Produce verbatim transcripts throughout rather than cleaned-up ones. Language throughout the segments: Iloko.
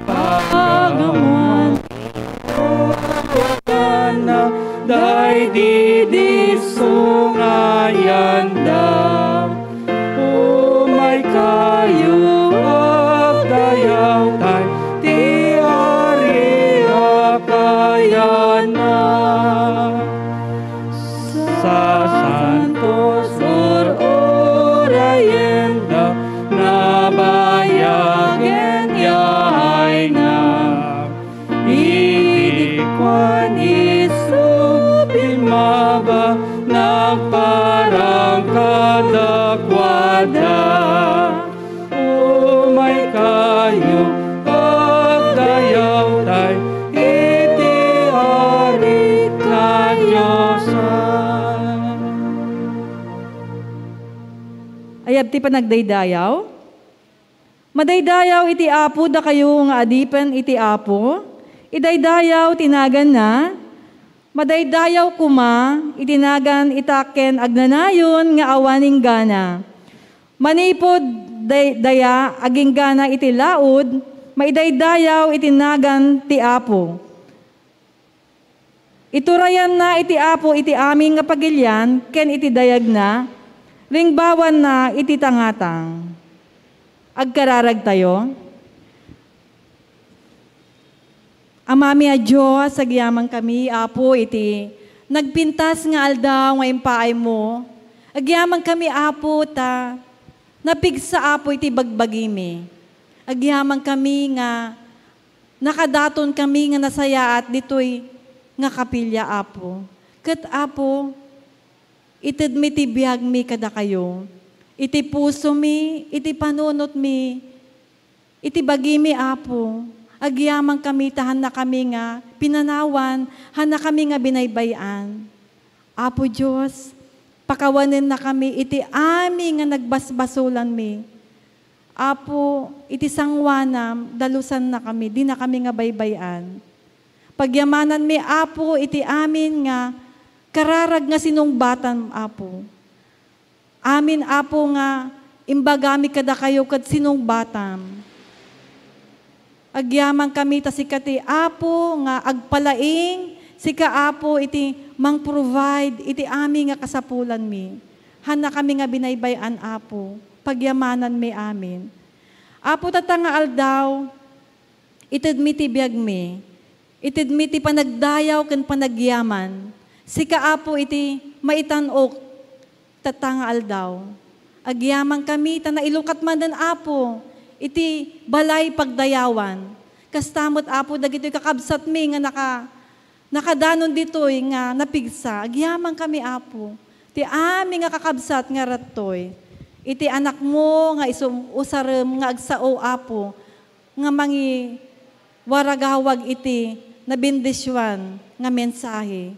Pagawan, daydi disso nga yanda. Umaykayo, agdayawtay ti Ari a kayanak. Sasantos ur-urayenda, nabayagen ti ayna. Idi kuan isu bimmaba, nagparang kadakuada. Umaykayo, agdayawtay iti Ari nga Diosan. Ayab ti panagdaydayaw. Madaydayaw iti Apo dakayo nga adipen iti Apo. Idaydayaw ti naganna. Madaydayaw koma iti nagan ita ken agnanayon nga awan inggana. Manipud day-, daya aginggana iti laud, maidaydayaw iti nagan ti Apo. Iturayanna iti Apo iti amin nga pagilian ken iti dayagna, ringbawanna iti tangatang. Agkararagtayo. Amami a Dios, agyamankami, Apo, iti nagpintas nga aldaw nga impaaymo. Agyamankami, Apo, ta napigsa, Apo, iti bagbagimi. Agyamankami nga nakadatonkami nga nasayaat ditoy nga kapilya, Apo. Ket, Apo, itedmi ti biagmi kadakayo. Iti pusomi, iti panunotmi, iti bagimi, Apo, agyamankami ta hannakami nga pinanawan, hannakami nga binaybay-an. Apo Dios, pakawanennakami iti amin nga nagbasbasolanmi. Apo, iti sangoanam, dalusannakami, dinakami nga baybay-an. Pagyamananmi, Apo, iti amin nga kararag nga sinungbatam, Apo. Amin, Apo, nga imbagami kadakayo ket sinungbatam. Agyamankami ta sika ti Apo nga agpalaing, sika, Apo, iti Mang-provide iti amin nga kasapulanmi. Hannakami nga binaybay-an, Apo. Pagyamananmi amin. Apo, tatta nga aldaw, itedmi ti biagmi. Itedmi ti panagdayaw ken panagyaman. Sika, Apo, iti maitan-ok tatta nga aldaw. Agyamankami ta nailukat manen, Apo, iti balay pagdayawan. Kasta met, Apo, dagitoy kakabsatmi nga naka-, nakadanon ditoy nga napigsa. Agyamankami, Apo, ti amin nga kakabsat nga radtoy. Iti anakmo nga isu-, usarem nga agsao, Apo, nga mangiwaragawag iti nabendisionan nga mensahe.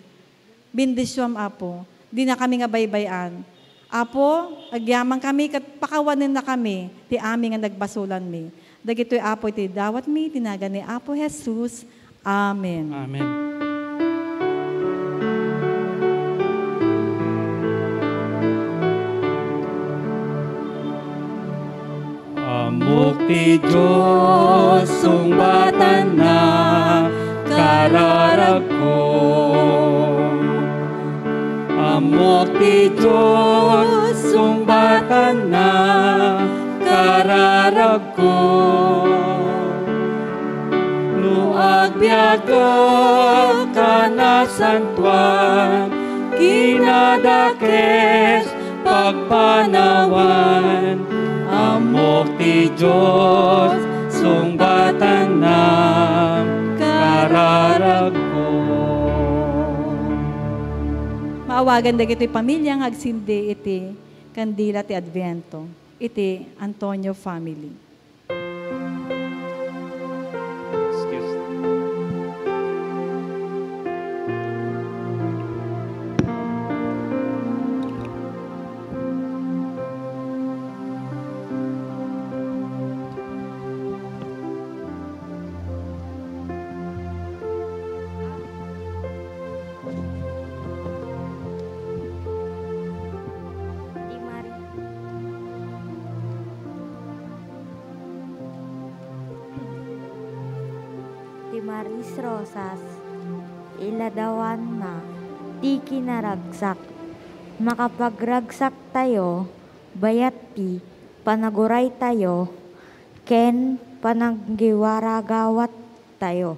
Bendisioam, Apo. Dinakami nga baybay-an. Apo, agyamankami ket pakawanennakami ti amin nga nagbasolanmi. Dagitoy, Apo, iti dawatmi iti nagan ni Apo Jesus. Amen. Amen. Ammok ti Dios, sungbatanna kararagko. Ammok ti Dios, sungbatanna kararagko. No agbiagak a nasantoan, kinadakes, pagpanawan, ammok ti Dios, sungbatanna kararagko. Maawagan dagitoy pamilia nga agsindi iti kandila ti Adviento, iti Antonio family. Excuse. Di Mari-, Di Maris Rosas, iladawanna ti kinaragsak. Makapagragsaktayo bayat ti panaguraytayo ken panaggiwaragawat tayo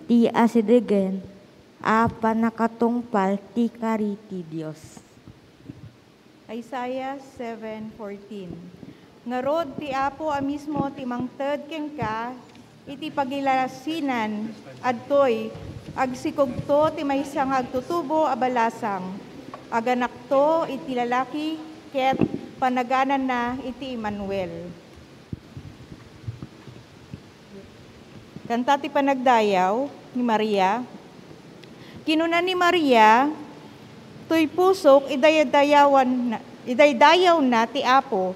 ti asidegen a pannakatungpal ti kari ti Dios. Isaiah seven fourteen. Ngarud, ti Apo a mismo ti mangted kenka iti pagilasinan, adtoy, agsikogto ti maysa nga agtutubo a balasang. Aganakto iti lalaki ket panagananna iti Emmanuel. Kanta ti panagdayaw ni Maria. Kinuna ni Maria, "Toy pusok, idaydayawan-, idaydayawna ti Apo,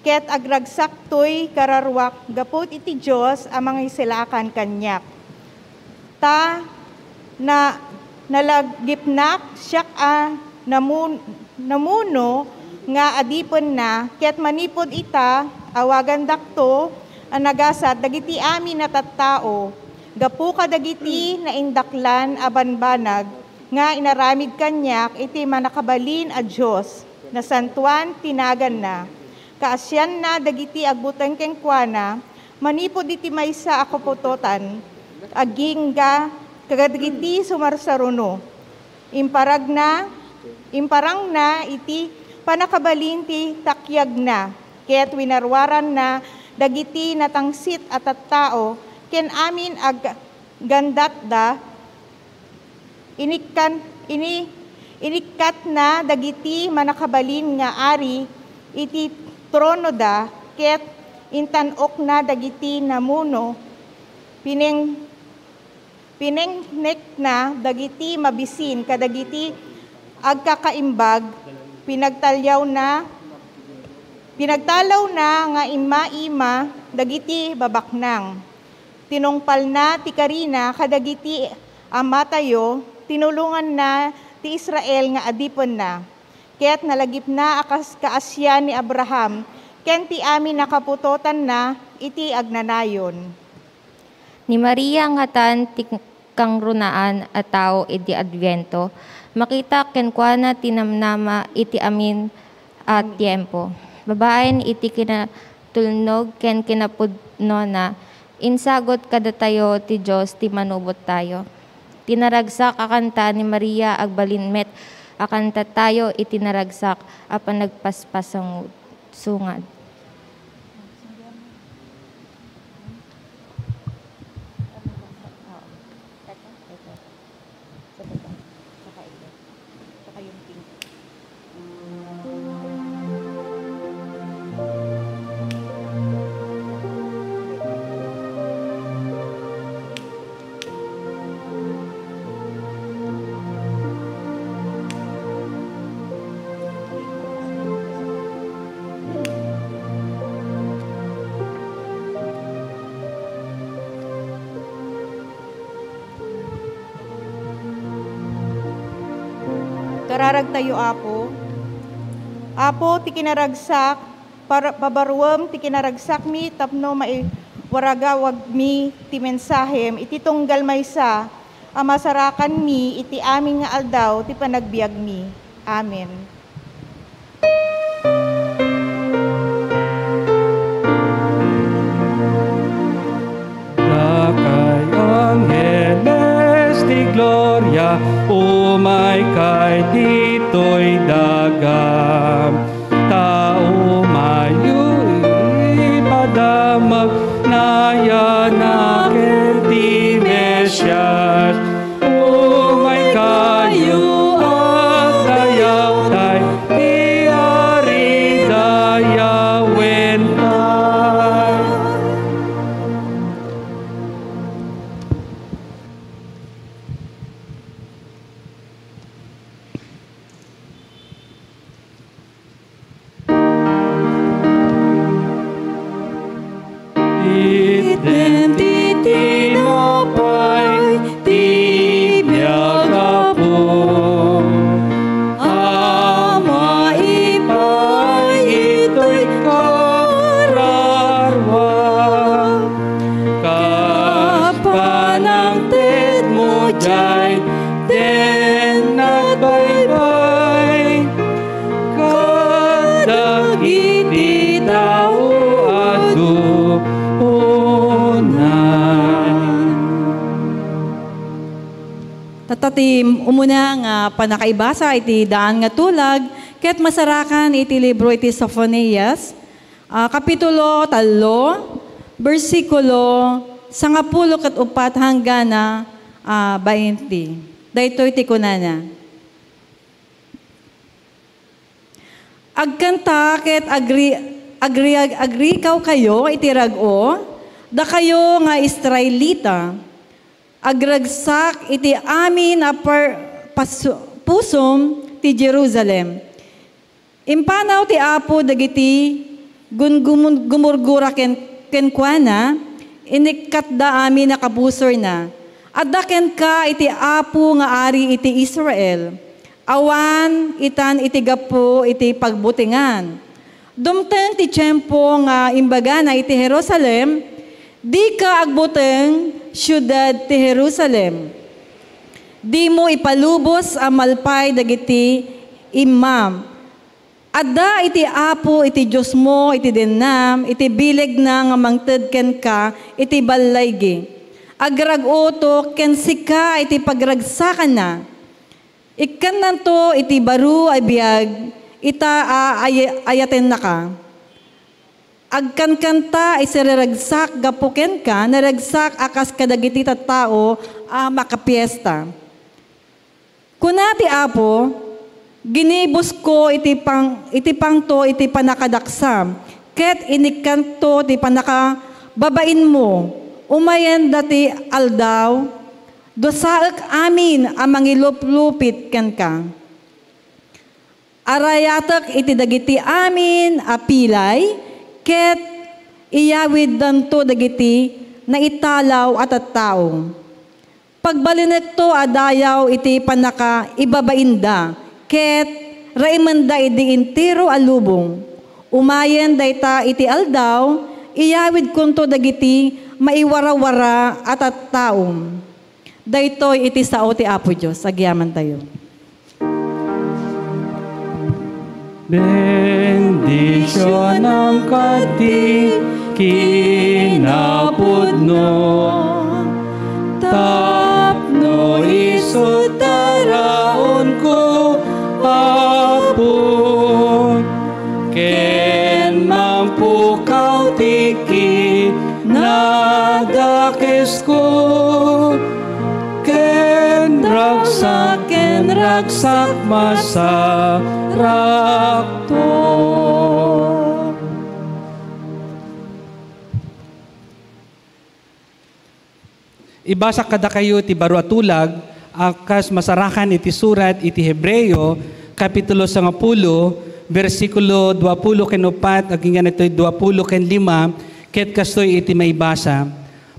ket agragsak toy kararuak gapu iti Dios a mangisalakan kaniak. Ta na-, nalagipnak, siak a namun-, namuno nga adipenna, ket manipud ita, awagandakto a nagasat dagiti amin a tattao, gapu kadagiti naindaklan a banbanag nga inaramid kaniak iti Mannakabalin a Dios. Nasantoan ti naganna. Kaasianna dagiti agbuteng kenkuana, manipud iti maysa a kaputotan, agingga kadagiti sumarsaruno. Imparagna, imparangna iti pannakabalin ti takyagna, ket winaruaranna dagiti natangsit a tattao ken amin a ga-, gandatda. Inikkan-, ini-, inikkatna dagiti mannakabalin nga ari iti tronoda, ket intan-okna dagiti namuno. Pineng-, pinengnekna dagiti mabisin kadagiti agkakaimbag, pinagtaliawna, pinagtalawna nga immaima dagiti babaknang. Tinungpalna ti karina kadagiti amatayo, tinulonganna ti Israel nga adipenna, ket nalagipna a kas-, kaasian ni Abraham ken ti amin a kaputotanna iti agnanayon." Ni Maria ngatan ti kangrunaan a tao idi Adviento. Makita kenkuana ti namnama iti amin a tiempo. Babaen iti kinatulnog ken kinapudnona, insagut kadatayo ti Dios ti manubottayo. Ti naragsak a kanta ni Maria agbalin met a kantatayo iti naragsak a panagpaspasungad. Sa baba. Saka ito. Saka yung pink. Kararagtayo, Apo. Apo, ti kinaragsak, par-, pabaruem ti kinaragsakmi tapno maiwaragawagmi ti mensahem iti tunggal maysa a masarakanmi iti amin nga aldaw ti panagbiagmi. Amen. Dakay angheles ti gloria, umaykay ditoy daga. Ta umayyo ipadamag, nayanaken ti Mesias. Umaykayo, agdayawtay ti Ari, dayawentayo. Itden ti tinapay ti biag, Apo, a maipay itoy kararua. Kas panangtedmo diay, den nagbaybay kadagiti tao adu una. Tatta ti umuna nga pannakaibasa iti daan nga tulag ket masarakan iti libro iti Sofonias, ah, kapitulo tallo, bersikulo sangapulo ket uppat hanggana, ah, bainte. Daytoy ti kunana. Agkanta ket agri-, agri-, agrikawkayo iti rag-o, dakayo nga Israelita. Agragsak iti amin a par-, pas-, pusum ti Jerusalem. Impanaw ti Apo dagiti gun-, gumun-, gumurgura ken-, kenkuana, inikkatda amin a kabusorna. Adda kenka iti Apo nga Ari iti Israel. Awan itan iti gapu iti pagbutengan. Dumteng ti tiempo nga imbagana iti Jerusalem, "Dika agbuteng, siudad ti Jerusalem. Dimo ipalubos a malpay dagiti imam. Adda iti Apo iti Diosmo iti dennam, iti bilegna nga mangted kenka iti ballaygi. Agrag-oto ken sika iti pagragsakanna." Ikkannanto iti baro a biag ita a ay-, ayatennaka. Agkankanta a siriragsak gapu kenka, naragsak a kas kadagiti tattao a makapiesta. Kuna ti Apo, "Ginibusko iti pang-, iti pangto iti pannakadaksam, ket inikkanto ti pannakababainmo. Umayenda ti aldaw, dusaek amin a mangiluplupit kenka. Arayatek iti dagiti amin a pilay, ket iyawiddanto dagiti naitalaw a tattao. Pagbalinekto a dayaw iti pannakaibabainda, ket raimenda idi entero a lubong. Umayen dayta iti aldaw, iyawidkonto dagiti maiwarawara a tattao." Daytoy iti sao ti Apo Dios. Agyamantayo. Bendisionam kaddi kinapudno, tapno isu taraonko, Apo, ken mangpukaw ti kinadakes ko, ken ragsak, ken ragsak masarakto. Ibasa kadakayo ti baro a tulag a kas masarakan iti surat iti Hebreo, kapitulo sangapulo, bersikulo duapulo ken uppat, agingga ditoy duapulo ken lima, ket kastoy iti maibasa.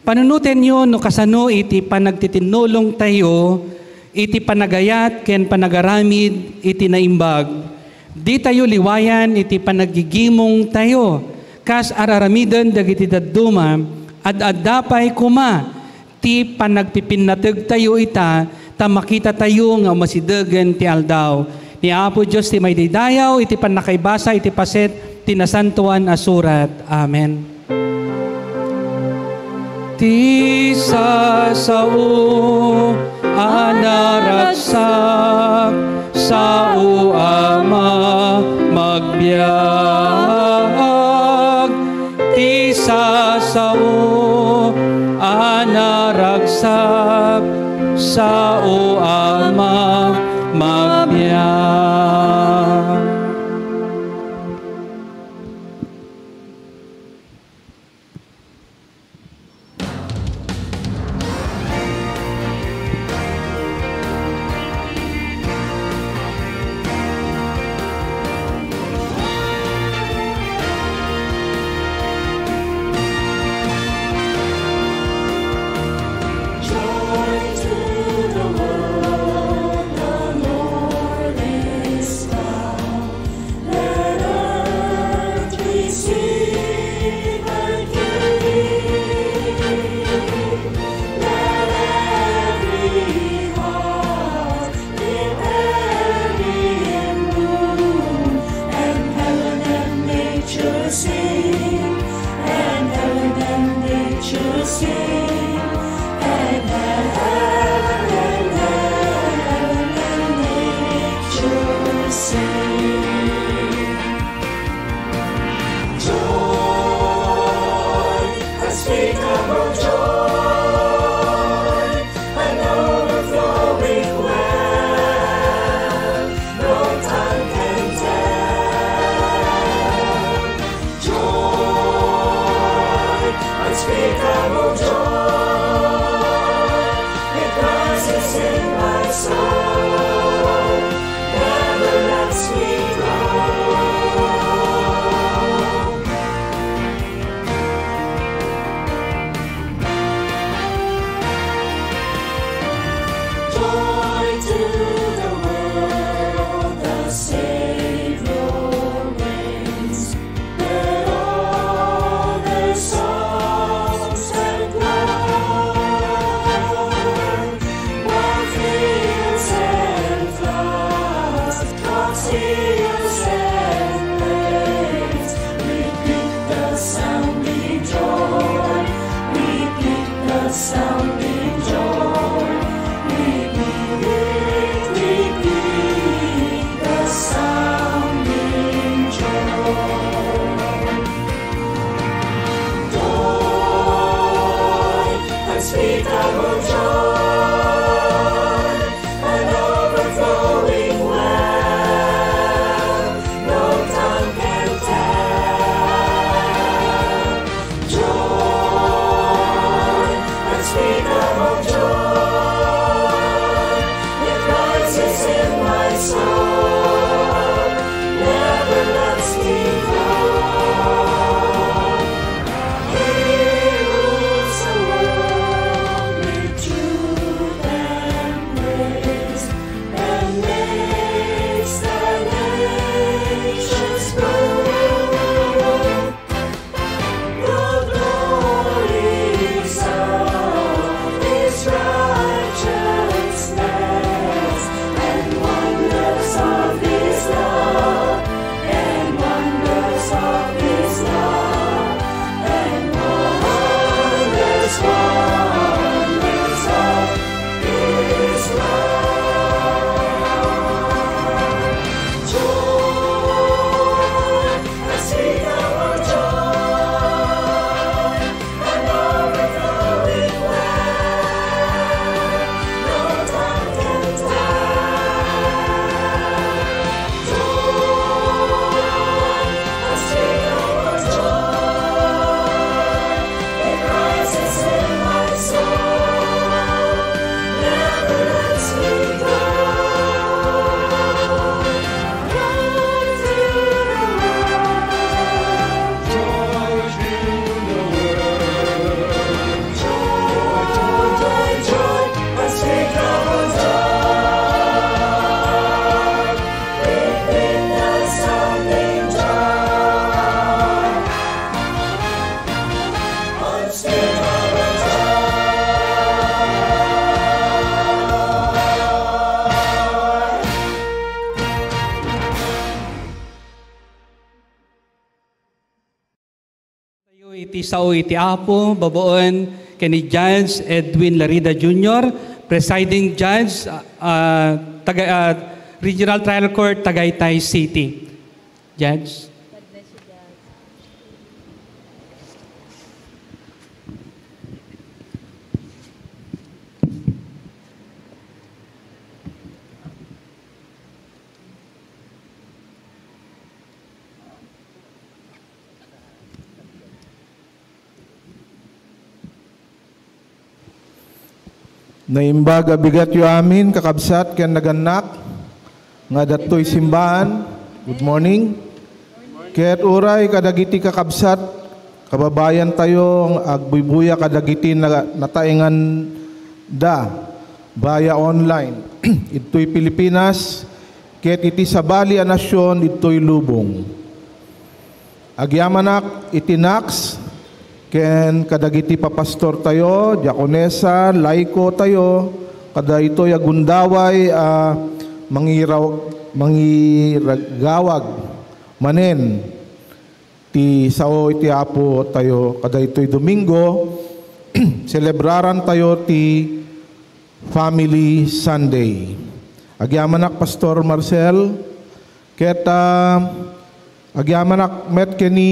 Panunotenyo no kasano iti panagtitinnulongtayo iti panagayat ken panagaramid iti naimbag. Ditayo liwayan iti panagigimongtayo kas ar-aramiden dagiti dadduma, ad-adda pay koma ti panagpipinnategtayo ita, ta makitatayo nga umasidegen ti aldaw. Ni Apo Dios ti maidaydayaw iti pannakaibasa iti paset ti Nasantoan a Surat. Amen. Ti sasao a naragsak, sao a ma-, magbiag. Ti sasao a naragsak, sao a ma-, magbiag. Joy to the world, the Lord is come. Let earth receive her King. Let every heart prepare Him room, and heaven and nature sing, and heaven and nature sing, and heaven and nature sing. Joy, unspeakable joy, an overflowing well, no tongue can tell. Joy, unspeakable joy, it rises in my soul, never lets me go. Joy to the world, the Savior reigns. Let all their songs and cries, wild fields and floods, crops, hills and plains, repeat the sounding joy, repeat the sounding joy, repeat, repeat the sounding joy. Joy, unspeakable joy, an overflowing well, no tongue can tell. Joy, unspeakable joy, it rises in my soul, never lets me go. He rules the world with truth and grace, and makes the nations grow. The glories of His righteousness. Iti sao iti Apo, babaen ken ni Judge Edwin Larida Junior, Presiding Judge, ah, taga, ah, Regional Trial Court, Tagaytay City. Judge. Naimbag a bigatyo amin, kakabsat ken nagannak, nga adda ditoy simbahan. Good morning. Ket uray kadagiti kakabsat, kababayan tayo nga agbuybuya kadagiti na-, nataenganda via online, idtoy Pilipinas, ket iti sabali a nasion, idtoy lubong. Agyamanak iti Knox ken kadagiti papastor tayo, diakonesa, laiko tayo, kadaytoy a gundaway a mangiraw-, mangiragawag manen ti sao iti Apo tayo kadaytoy Domingo, selebraran tayo ti Family Sunday. Agyamanak, Pastor Marcel, ket, ah, agyamanak met ken ni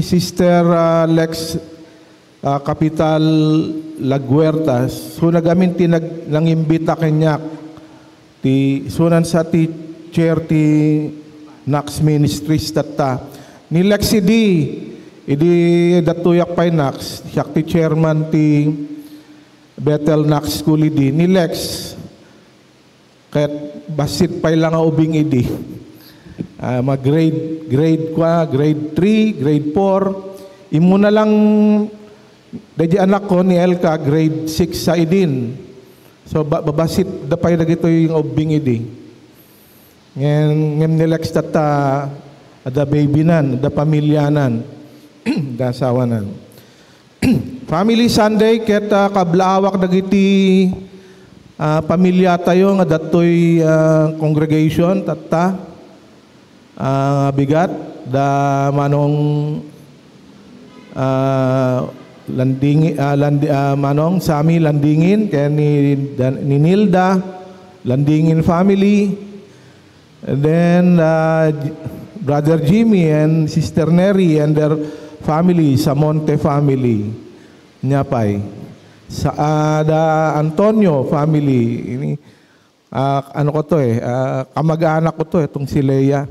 Sister, ah, Lex, ah, Capital Laguerta. Isu nagamin ti nag-, nangimbita kaniak. Ti, isu nan sa ti chair ti Knox Ministries tatta. Ni Lex idi, idi adda tuyak pay Knox, siak ti chairman ti Bethel Knox School idi, ni Lex. Ket bassit pay la nga ubing idi. Ah, mag-grade, grade kua, grade three, grade four. Immuna lang daydi anakko ni Elka, grade six sa idin. So, ba-, babassit da pay dagitoy nga ubing idi. Ngem, ngem ni Lex tatta, adda baby nan, adda pamilya nan, adda asawa nan. Family Sunday ket, ah, kablaawak dagiti, ah, pamilya tayo nga adda ditoy, ah, congregation tatta. Ah, bigat da Manong, ah, Landingi-, ah, Landi-, ah, Manong Sammy Landingin ken ni Dan-, ni Nilda Landingin family. And then, uh, J-, Brother Jimmy and Sister Neri and their family, Samonte family. Nia pay. Sa, ah, da Antonio family. Ini, ah, ano ko to eh, ah, kamag-anak ko to eh, itong si Lea.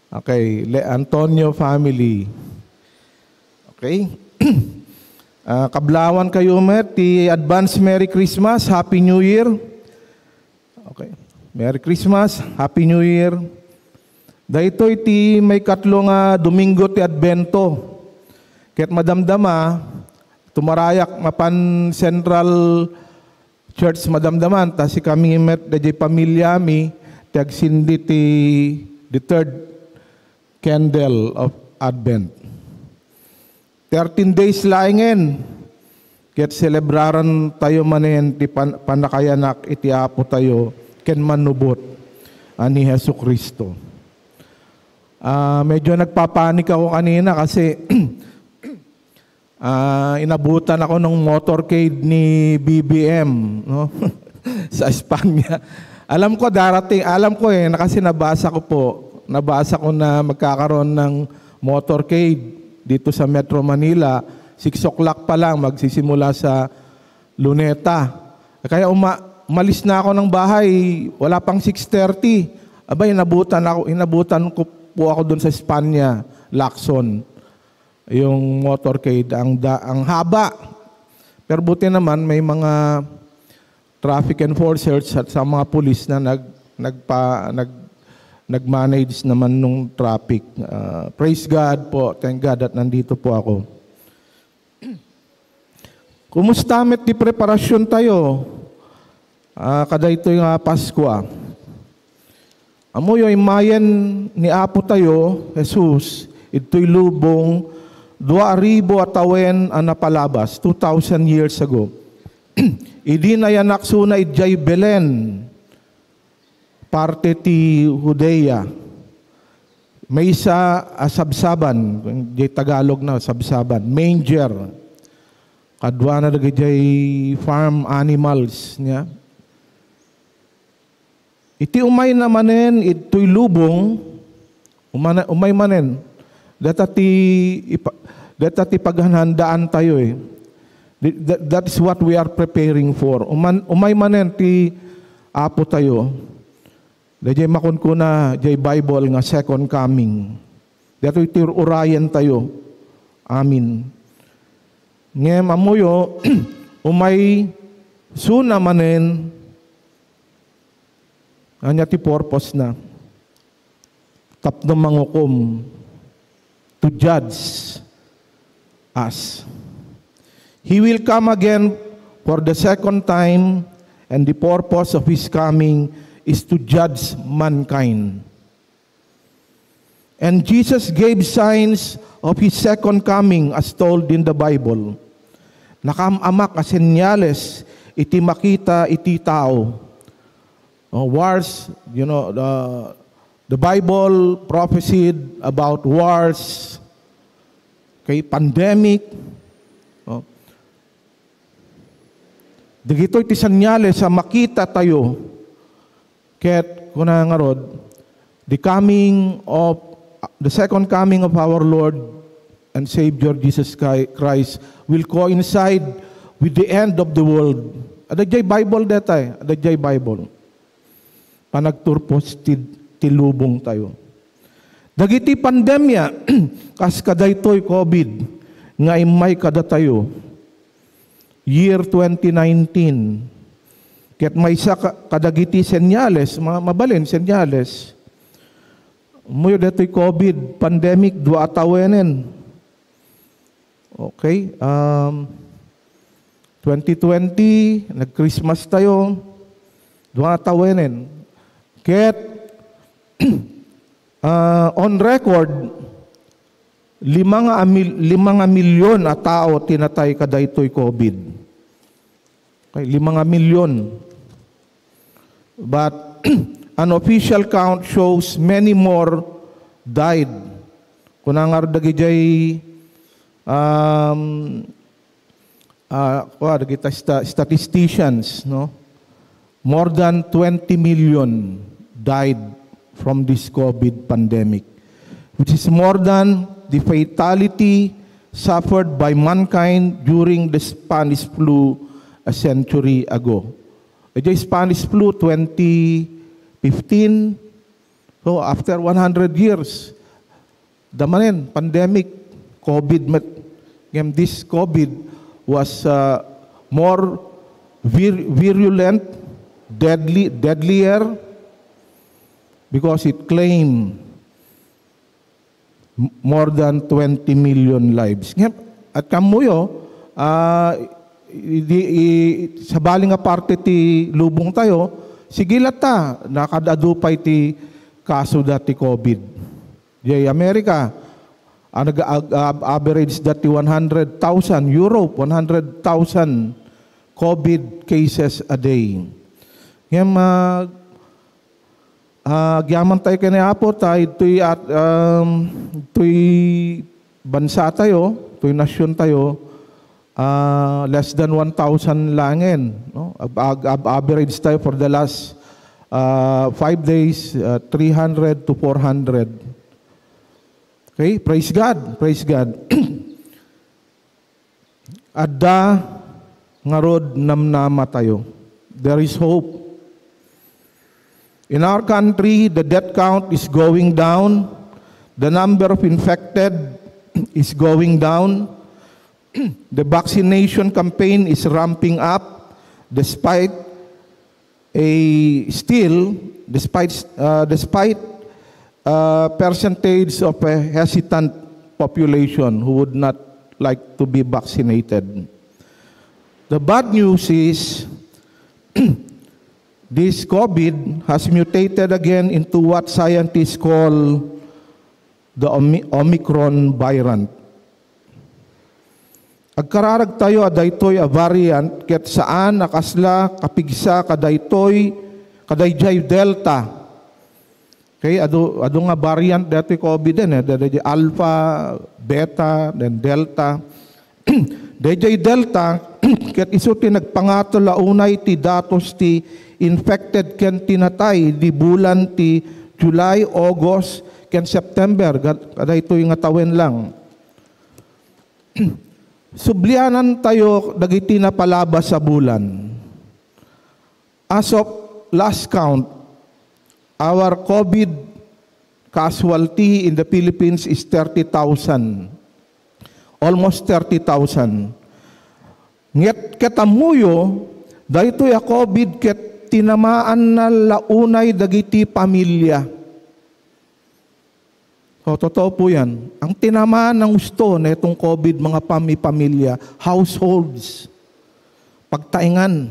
Okay, Le-, Antonio family. Okay. Ah, kablawan kayo met ti advance Merry Christmas, Happy New Year. Okay. Merry Christmas, Happy New Year. Daytoy ti maikatlo nga Domingo ti Adbento. Ket madamdama, tumarayak mapan Central Church madamdaman, ta sikami met daydiay pamiliami ti agsindi ti the third candle of Advent. Thirteen days laengen, ket selebraran tayo manen ti pan-, pannakayanak iti Apo tayo ken Mannubot a ni Jesu-Cristo. Ah, medyo nagpapanik ako kanina kasi, ah, inabutan ako ng motorcade ni B B M, no? Sa Espanya. Alam ko darating, alam ko eh, na kasi nabasa ko po, nabasa ko na magkakaroon ng motorcade dito sa Metro Manila. Six o'clock pa lang, magsisimula sa Luneta. Kaya uma-, umalis na ako ng bahay, wala pang six thirty. Abay, inabutan ako, inabutan ko po ako doon sa Espanya, Lacson. Yung motorcade, ang da-, ang haba. Pero buti naman, may mga traffic enforcers at sa mga pulis na nag-, nagpa-, nag-, nag-manage naman nung traffic. Ah, praise God po, thank God at nandito po ako. Kumusta met ti preparasyon tayo? Ah, kadaytoy nga Paskua. Ammoyo, immayen ni Apo tayo, Jesus, idtoy lubong, dua ribu a tawen a napalabas, two thousand years ago. Idi nayanaksona idiay Belen, parte ti Judea. maysa a sabsaban, diay Tagalog na, sabsaban, manger. Kaduana dagidiay farm animals niya. Iti umayna manen, itoy lubong, umana-, umay manen, data ti ipa-, data ti paghanhandaantayo, eh. Di-, that, that is what we are preparing for. Uman-, umay manen ti Apotayo. Daydiay makunkuna, diay Bible nga second coming. Daytoy ti ur-urayentayo. Amen. Ngem ammoyo, umay suna manen, ania ti purpose na? Tapno mangukom, to judge us. He will come again for the second time, and the purpose of his coming is to judge mankind. And Jesus gave signs of his second coming as told in the Bible. Nakaam-amak a senyales iti makita iti tao. Oh, wars, you know, the, the Bible prophesied about wars, okay, pandemic. Oh. Dagitoy ti senyales a makita tayo. Ket kuna ngarud, the coming of, the second coming of our Lord and Savior Jesus Chri-, Christ will coincide with the end of the world. Adda diay Bible dayta, adda diay Bible. Panagturpos ti, ti lubongtayo. Dagiti pandemia, kas kadaytoy covid nga immay kadatayo, year twenty nineteen. Ket maysa ka-, kadagiti senyales, ma-, mabalin senyales. Ummuyo daytoy covid pandemic, dua a tawenen. Okay, um, twenty twenty, nag-Christmas tayo, dua a tawenen. Ket, ah, on record, lima nga a mil-, lima nga milyon a tao ti natay kadaytoy covid. Okay, lima nga milyon. But an official count shows many more died. Kuna ngarud dagidiay, um, ah, kua, dagita sta-, statisticians, no? More than twenty million died from this covid pandemic, which is more than the fatality suffered by mankind during the Spanish flu a century ago. Idiay Spanish flu, twenty fifteen. So, after one hundred years, adda manen, pandemic, covid met. Ngem this covid was, uh, more vir-, virulent, deadly, deadlier, because it claimed m-, more than twenty million lives. Ngem, at kammuyo, ah, i-, di-, i-, sabali nga parte ti lubongtayo, sige latta, nakaad-adu pay ti kaso da ti covid. Diay America, ang nag-, ag-, ab-, average da ti one hundred thousand, Europe, one hundred thousand covid cases a day. Ngem, ah, ah, agyaman tayo ken ni Apo ta, itoy at, um, itoy bansa tayo, itoy nasyon tayo, ah, less than one thousand langen, no? Ab-, ag-, ab-, average tayo for the last, ah, five days, ah, three hundred to four hundred. Okay? Praise God. Praise God. Adda ngarud namnama tayo. There is hope. In our country, the death count is going down. The number of infected is going down. The vaccination campaign is ramping up despite a still, despite, uh, despite, uh, percentage of a hesitant population who would not like to be vaccinated. The bad news is this covid has mutated again into what scientists call the Omi-, Omicron variant. Agkararag tayo a daytoy a variant ket saan a kasla kapigsa kadaytoy, kadaydiay Delta. Okay, adu, adu nga variant daytoy COVID, eh, daydiay Alpha, Beta, then Delta. Daydiay Delta, ket isu ti nagpangato la unay ti datos ti infected ken ti natay di bulan ti July, August, ken September, gad-, kadaytoy nga tawen lang. Sublianan tayo dagiti napalabas a bulan. As of last count, our COVID casualty in the Philippines is thirty thousand. Almost thirty thousand. Nget ket ammoyo, daytoy a COVID ket tinamaanna la unay dagiti pamilya. O, totoo po yan. Ang tinamaan ng husto na itong COVID, mga pami-pamilya, households, pagtaingan.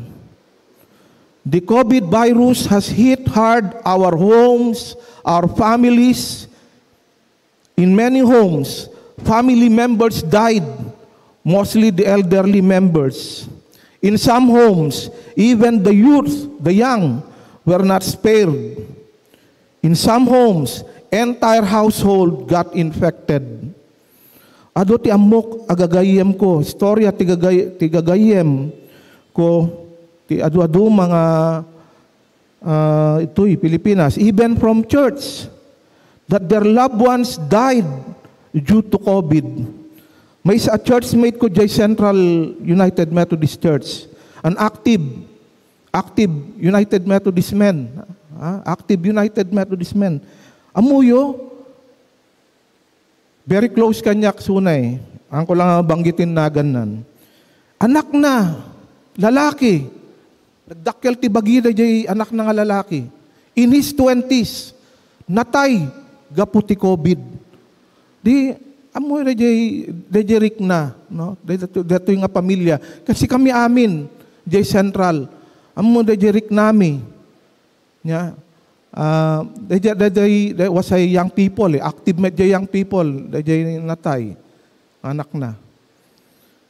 The COVID virus has hit hard our homes, our families. In many homes, family members died, mostly the elderly members. In some homes, even the youth, the young, were not spared. In some homes, entire household got infected. Adu ti ammok a gagayyem ko, istorya ti gagay-, ti gagayyem ko, ti adu-adu mga, ah, itoy Pilipinas, even from church, that their loved ones died due to COVID. Maysa a churchmate ko jay Central United Methodist Church, an active, active United Methodist men, ah, active United Methodist men. Ammoyo, very close kaniak, sunay. Ang ko lang banggitin nagannan. Anakna, lalaki. Nagdakkel ti bagi daydiay anakna nga lalaki. In his twenties, natay gapu ti COVID. Di, ammo daydiay, daydiay rikna, no? Daytoy, daytoy nga pamilya. Kasi kami amin, jay Central. Ammo daydiay riknami. Nya, ah, daydiay, daydiay, day-, was a young people, eh. Active met jay young people, daydiay natay, anakna.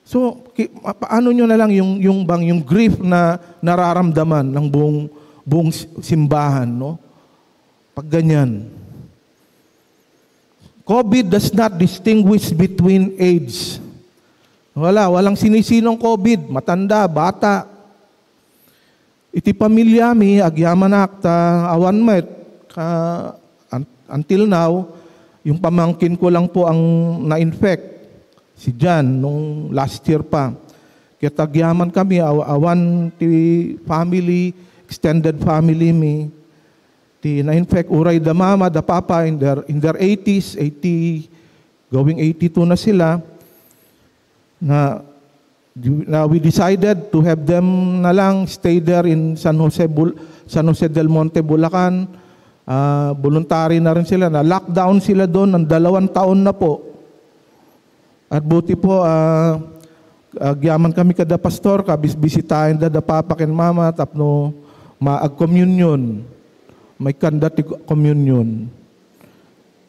So, ki-, ma-, paano nyo na lang yung, yung bang, yung grief na nararamdaman ng buong, buong si-, simbahan, no? Pag ganyan. COVID does not distinguish between age. Wala, walang sinisinong COVID, matanda, bata. Iti pamilyami, agyamanak ta awan met, ka-, un-, until now, yung pamangkin ko lang po ang na-infect, si Jan, nung last year pa. Ket agyaman kami, aw-, awan ti family, extended family mi, ti na-infect, uray da mama, da papa, in their, in their eighties, eighty, going eighty-two na sila, na, na we decided to have them na lang stay there in San Jose, Bul-, San Jose del Monte, Bulacan. Ah, voluntary na rin sila. Na-lockdown sila doon ng dalawang taon na po. At buti po, ah, agyaman kami kada pastor, kabisbisitaen da, da papa ken mama, tapno maag-communion. Maikkan da ti communion.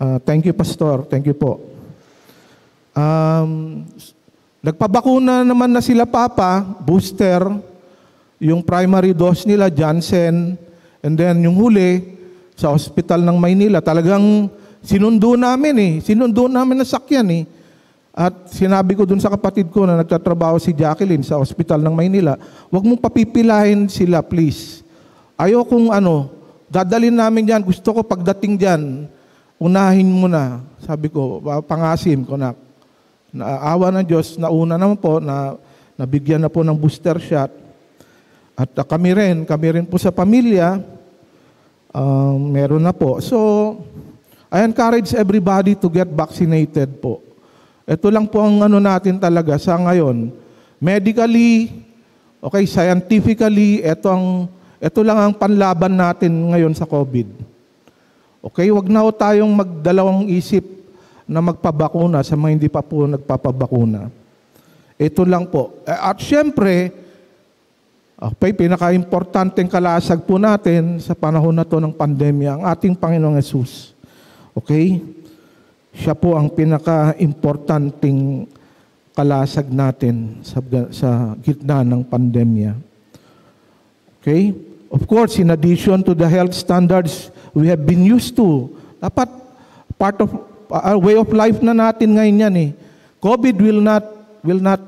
Ah, thank you, Pastor. Thank you po. Um, nagpabakuna naman na sila papa, booster, yung primary dose nila, Janssen, and then yung huli, sa ospital ng Maynila. Talagang sinundo namin eh. Sinundo namin ang sakyan eh. At sinabi ko dun sa kapatid ko na nagtatrabaho si Jacqueline sa ospital ng Maynila, "Wag mong papipilahin sila, please. Ayokong ano, dadalhin namin yan. Gusto ko pagdating dyan, unahin mo na." Sabi ko, pa-, pangasim ko na. Naawa ng Diyos, nauna naman po, na, nabigyan na po ng booster shot. At, ah, kami rin, kami rin po sa pamilya, ah, meron na po. So, I encourage everybody to get vaccinated po. Ito lang po ang ano natin talaga sa ngayon. Medically, okay, scientifically, ito ang, ito lang ang panlaban natin ngayon sa COVID. Okay, wag na ho tayong magdalawang isip na magpabakuna sa mga hindi pa po nagpapabakuna. Ito lang po. Eh, at syempre, okay, pinakaimportanteng kalasag po natin sa panahon na to ng pandemya, ang ating Panginoong Yesus. Okay? Siya po ang pinakaimportanteng kalasag natin sa, sa gitna ng pandemya. Okay? Of course, in addition to the health standards we have been used to. Dapat part of our way of life na natin ngayon yan eh. COVID will not will not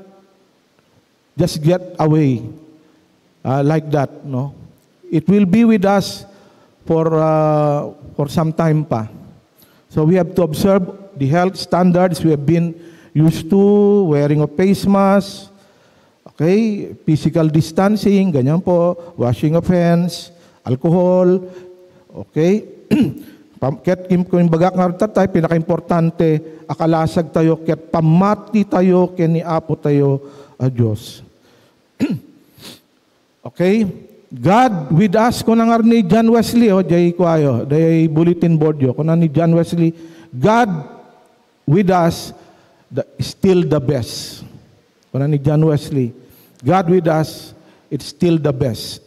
just get away uh, like that, no? It will be with us for uh, for some time pa. So we have to observe the health standards we have been used to, wearing of face mask, okay, physical distancing, ganyan po, washing of hands, alcohol, okay? Pam- Ket kim- kumbaga nga tatay, pinakaimportante, akalasag tayo, ket pamati tayo, ken ni Apo tayo, a Dios. Okay? God with us, kuna nga ni John Wesley, oh, jay kuayo, jay bulletin board yo, kuna ni John Wesley, God with us, the, still the best. Kuna ni John Wesley, God with us, it's still the best.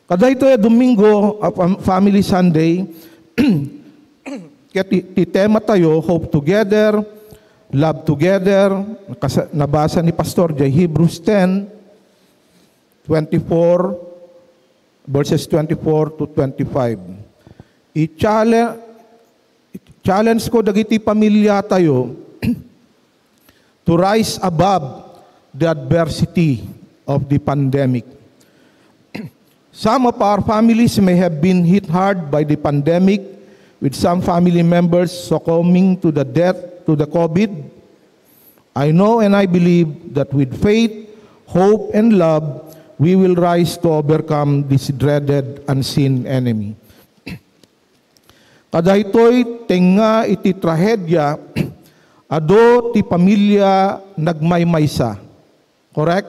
Kadaytoy a Domingo, a fam- Family Sunday, ket ti, ti tema tayo, Hope Together, Love Together, nakasa- nabasa ni Pastor jay Hebrews ten, twenty-four, verses twenty-four to twenty-five. I-challenge, challenge ko dagiti pamilya tayo to rise above the adversity of the pandemic. Some of our families may have been hit hard by the pandemic, with some family members succumbing to the death to the COVID. I know and I believe that with faith, hope, and love, we will rise to overcome this dreaded unseen enemy. Kadaytoy tengnga iti trahedia, adu ti pamilya nagmaymaysa. Correct?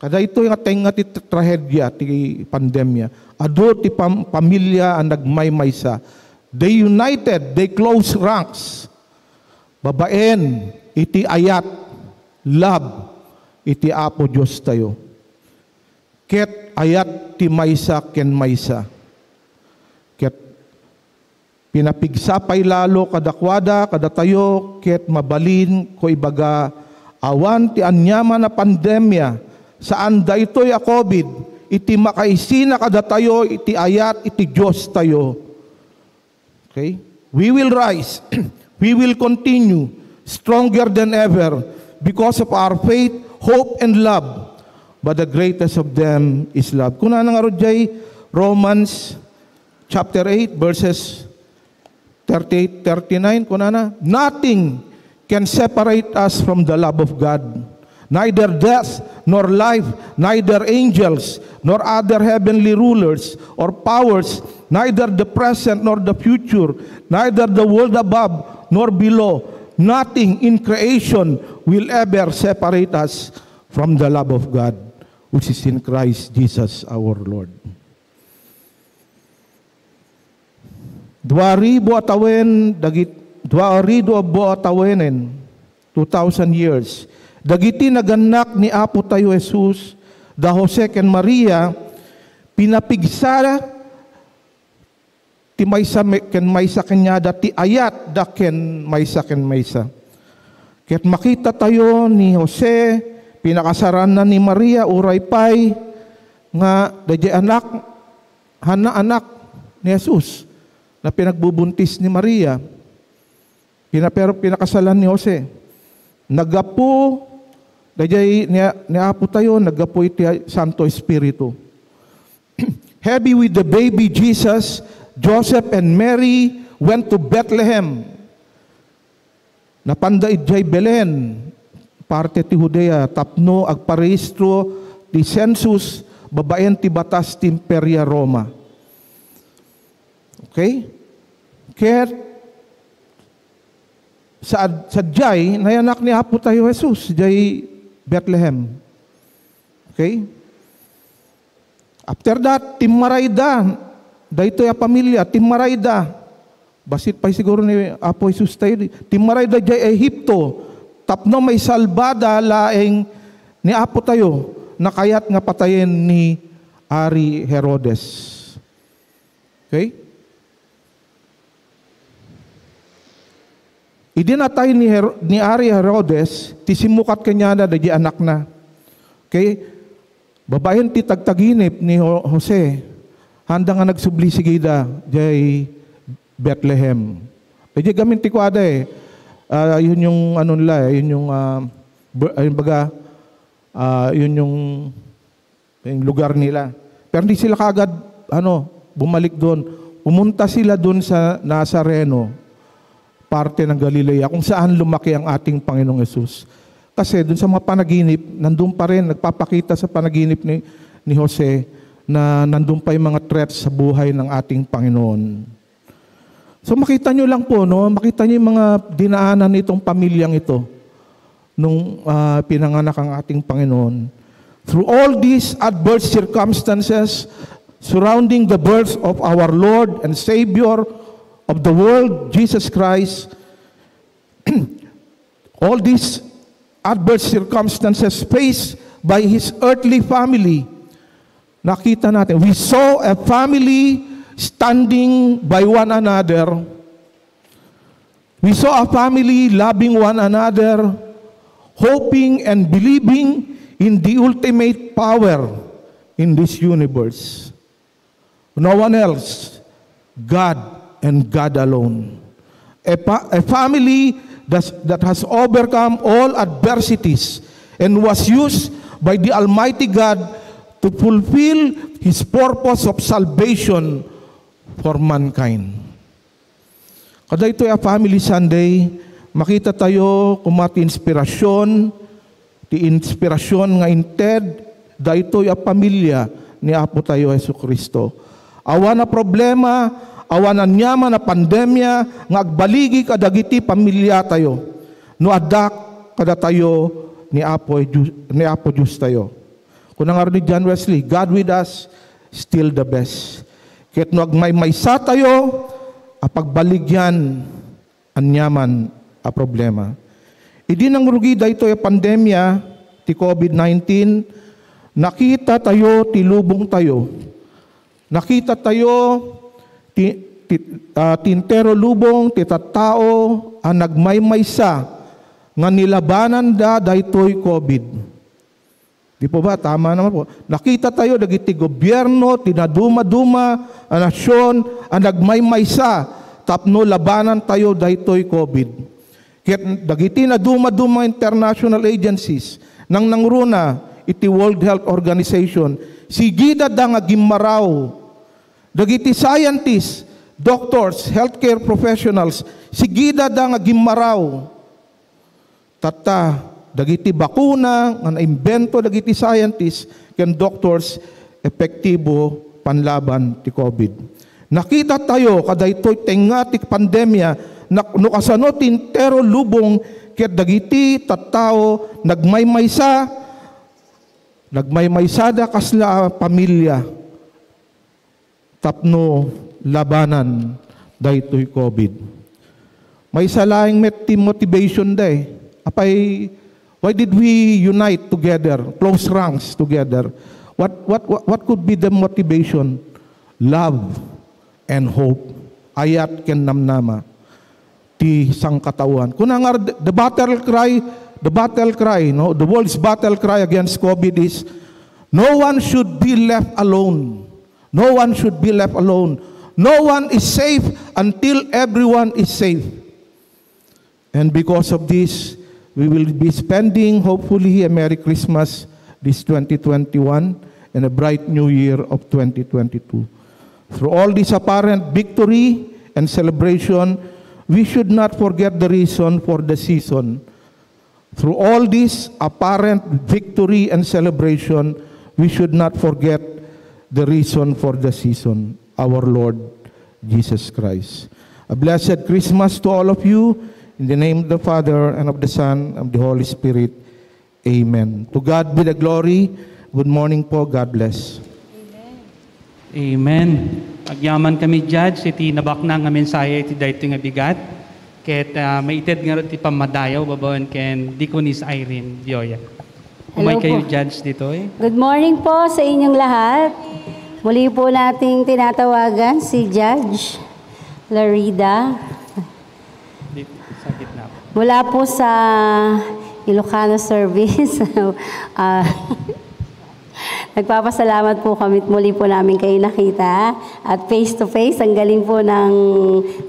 Kadaytoy nga tengnga ti tra- trahedia ti pandemya. Adu ti pam- pamilya a nagmaymaysa. They united, they close ranks. Babaen iti ayat, love iti Apo Dios tayo. Ket ayat ti maysa ken maysa. Ket pinapigsa pay lalo kadakuada, kadatayo, ket mabalin ko ibaga, awan ti aniaman a pandemia, saan daytoy a COVID, iti makaisina kadatayo iti ayat iti Dios tayo. Okay? We will rise. We will continue stronger than ever because of our faith, hope, and love. But the greatest of them is love. Kunana nga rod jay Romans chapter eight, verses thirty-eight, thirty-nine, kunana, "Nothing can separate us from the love of God. Neither death nor life, neither angels nor other heavenly rulers or powers, neither the present nor the future, neither the world above nor below, nothing in creation will ever separate us from the love of God, which is in Christ Jesus our Lord." Dua ribu a tawen dagit dua ribu a tawenen, two thousand years. Dagiti nagannak ni Apo tayo Jesus, da Jose ken Maria, pinapigsa ti maysa me- ken maysa kaniada ti ayat da ken maysa ken maysa. Ket makita tayo ni Jose, pinakasaranna ni Maria uray pay nga daydiay anak, hanna anak ni Jesus na pinagbubuntis ni Maria. Pina-, pero pinakasalan ni Jose. Naggapu, daydiay ni, ni Apo tayo, naggapu iti Santo Espiritu. Heavy with the baby Jesus, Joseph and Mary went to Bethlehem. Napanda idiay Belen, parte ti Judea, tapno agparehistro ti census babaen ti batas ti Imperia Roma. Okay? Ket saad-, sadiay, nayanak ni Apo tayo Jesus, diay Bethlehem. Okay? After that, timmarayda. Daytoy a pamilya, timmarayda. Bassit pay siguro ni Apo Jesus tayo di. Timmarayda diay Egipto. Tapno maisalbada laeng ni Apo tayo. Nakayat nga patayen ni Ari Herodes. Okay? Idi natay ni, Her- ni Ari Herodes, ti simmukat kaniana dagiti anakna. Okay? Babaen ti tagtaginip ni Ho- Jose, Haanda nga nagsubli sigida jay Bethlehem. Idiay gamin ti kuada eh. Ah, yun yung ano nila eh, yun yung, ah, ber-, ayun baga, ah, yun yung, yung lugar nila. Pero hindi sila kaagad, ano, bumalik doon. Pumunta sila doon sa Nazareno, parte ng Galilea, kung saan lumaki ang ating Panginoong Yesus. Kasi doon sa mga panaginip, nandun pa rin, nagpapakita sa panaginip ni, ni Jose na nandun pa yung mga threats sa buhay ng ating Panginoon. So makita nyo lang po, no? Makita nyo yung mga dinaanan nitong pamilyang ito nung, ah, pinanganak ang ating Panginoon. Through all these adverse circumstances surrounding the birth of our Lord and Savior of the world, Jesus Christ, all these adverse circumstances faced by his earthly family, nakita natin, we saw a family standing by one another. We saw a family loving one another, hoping and believing in the ultimate power in this universe. No one else, God and God alone. A, fa-, a family that's, that has overcome all adversities and was used by the Almighty God to fulfill His purpose of salvation for mankind. Kadaytoy a Family Sunday, makita tayo koma ti inspirasyon, ti inspirasyon nga inted daytoy a pamilya ni Apo tayo Jesu-Cristo. Awan a problema, awan aniaman a pandemia nga agbaligi kadagiti pamilya tayo no adda kadatayo ni Apo Dios, ni Apo Dios tayo. Kuna ngarud ni John Wesley, "God with us, still the best." Ket no agmaymaysa tayo a pagbaligyan aniaman a problema. Idi nangrugi daytoy a pandemia ti covid nineteen, nakita tayo ti lubong tayo. Nakita tayo ti, ti, ah, ti entero lubong ti tattao a nagmaymaysa nga nilabananda daytoy covid. Di po ba? Tama naman po. Nakita tayo dagiti gobierno, ti nadumaduma a nasion a nagmaymaysa tapno labanan tayo daytoy covid. Ket dagiti nadumaduma international agencies, nang nangruna iti World Health Organization, sigidada nga gimmaraw. Dagiti scientists, doctors, healthcare professionals, sigidada nga gimmaraw. Tatta, dagiti bakuna nga naimbento dagiti scientists ken doctors, epektibo panlaban ti covid. Nakita tayo kadaytoy tengnga ti pandemia, nak-, no kasano ti entero lubong ket dagiti tattao nagmaymaysa, nagmaymaysada kasla a pamilya tapno labanan daytoy covid. Maysa laeng met ti motivation da eh. Apay, why did we unite together, close ranks together? What, what, what, what could be the motivation? Love and hope. Ayat ken namnama ti sangkataoan. Kuna nga, the battle cry, the battle cry, no? The world's battle cry against covid is, "No one should be left alone." No one should be left alone. No one is safe until everyone is safe. And because of this, we will be spending, hopefully, a Merry Christmas this twenty twenty-one and a bright New Year of twenty twenty-two. Through all this apparent victory and celebration, we should not forget the reason for the season. Through all this apparent victory and celebration, we should not forget the reason for the season, our Lord Jesus Christ. A blessed Christmas to all of you. In the name of the Father, and of the Son, and of the Holy Spirit. Amen. To God be the glory. Good morning po. God bless. Amen. Agyaman kami, Judge, iti nabaknang nga mensahe iti daytoy nga bigat. Ket, ah, maited ngarud ti pammadayaw babaen ken Deaconess Irene Dioya. Hello Umay kayo, po. Judge, ditoy. Good morning po sa inyong lahat. Muli po nating tinatawagan si Judge Larida. Di-, sa gitna po. Mula po sa Ilocano Service. Ah, Nagpapasalamat po kami at muli po namin kayo nakita at face to face. Ang galing po ng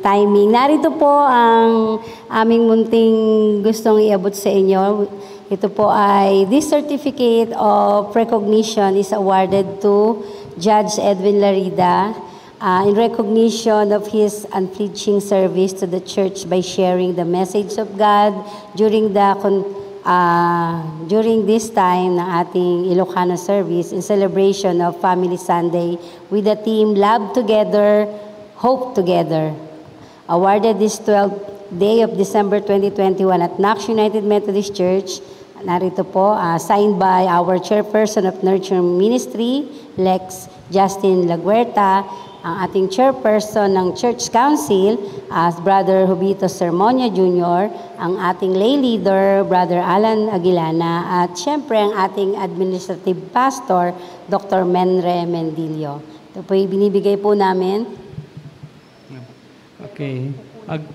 timing. Narito po ang aming munting gustong iabot sa inyo. Ito po ay, this certificate of recognition is awarded to Judge Edwin Larida, uh, in recognition of his unflinching service to the church by sharing the message of God during the con- uh, during this time ng ating Ilocano service in celebration of Family Sunday with the theme Love Together, Hope Together. Awarded this twelfth day of December twenty twenty-one at Knox United Methodist Church. Narito po, ah, signed by our Chairperson of Nurture Ministry, Lex Justin Laguerta, ang ating Chairperson ng Church Council, as Brother Jovito Sermonia Junior, ang ating lay leader, Brother Alan Aguilana, at siyempre ang ating Administrative Pastor, Doctor Menre Mendilio. Ito po yung binibigay po namin. Okay. Ag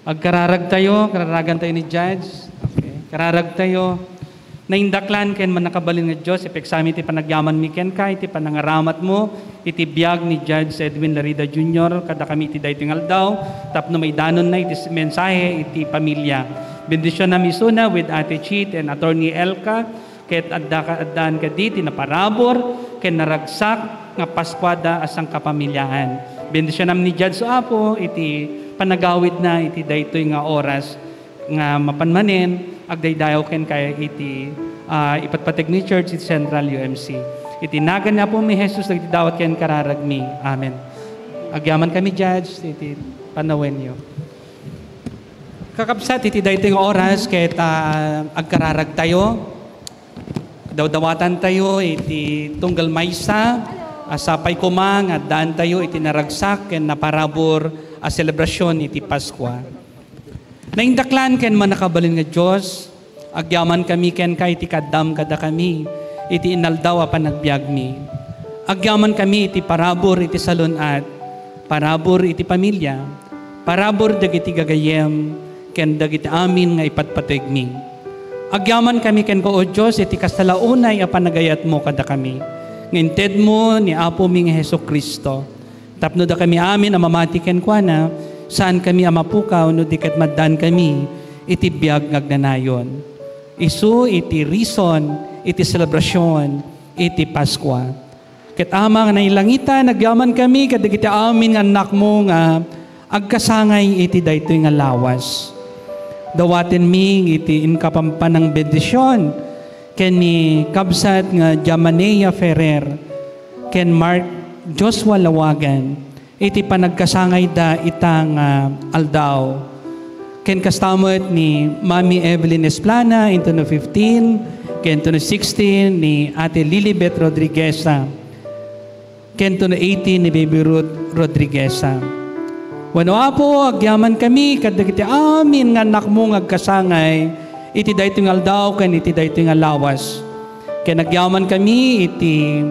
agkararag tayo, kararagan tayo ni Judge. Okay. Kararag tayo. Naindaklan ken mannakabalin nga Dios, ipeksamin ti panagyamanmi kenka iti panangaramatmo iti biag ni Judge Edwin Larida Junior kadakami iti daytoy nga aldaw tapno maidanonna iti mensahe iti pamilya. Bendisionam isuna with Ate Chit and Attorney Elka. Ket adda ka, addaan kadi ti naparabur ken naragsak nga Paskuada a sangkapamiliaan. Bendisionam ni Judge, O Apo, iti panagawidna iti daytoy nga oras nga mapan manen agdaydayaw kenka iti, ah, ipatpateg ni Church iti Central U M C. Iti nagan ni Apomi Jesus dagiti dawat ken kararagmi. Amen. Agyaman kami, Judge, iti panawenyo. Kakabsat, iti daytoy nga oras ket, ah, agkararagtayo. Dawdawatantayo iti tunggal maysa a sapay koma nga addaantayo iti naragsak ken naparabur a selebrasion iti Paskua. Naindaklan ken mannakabalin nga Dios, agyamankami kenka iti kaaddam kadakami iti inaldaw a panagbiagmi. Agyamankami iti parabur iti salun-at, parabur iti pamilya, parabur dagiti gagayyem, ken dagiti amin nga ipatpategmi. Agyamankami kenka, O Dios, iti kasla unay a panagayatmo kadakami, nga intedmo ni Apomi nga Jesu-Cristo. Tapno dakami amin a mamati kenkuana, saankami a mapukaw no di ket maaddaankami iti biag nga agnanayon. Isu iti reason iti selebrasion iti Paskua. Ket Ama nga nailangitan, agyamankami kadagiti amin nga annakmo nga agkasangay iti daytoy nga lawas. Dawatenmi iti inkapampanang bendision ken ni kabsat nga Jamanea Ferrer ken Mark Joshua Lawagan iti panagkasangayda ita nga aldaw. Ken kasta met ni Mami Evelyn Esplana, intono fifteen, ken intono sixteen ni Ate Lilibet Rodrigueza, ken intono eighteen ni Baby Ruth Rodrigueza. Wenno, Apo, agyamankami kadagiti amin nga annakmo nga agkasangay iti daytoy nga aldaw ken iti daytoy nga lawas. Ken agyamankami iti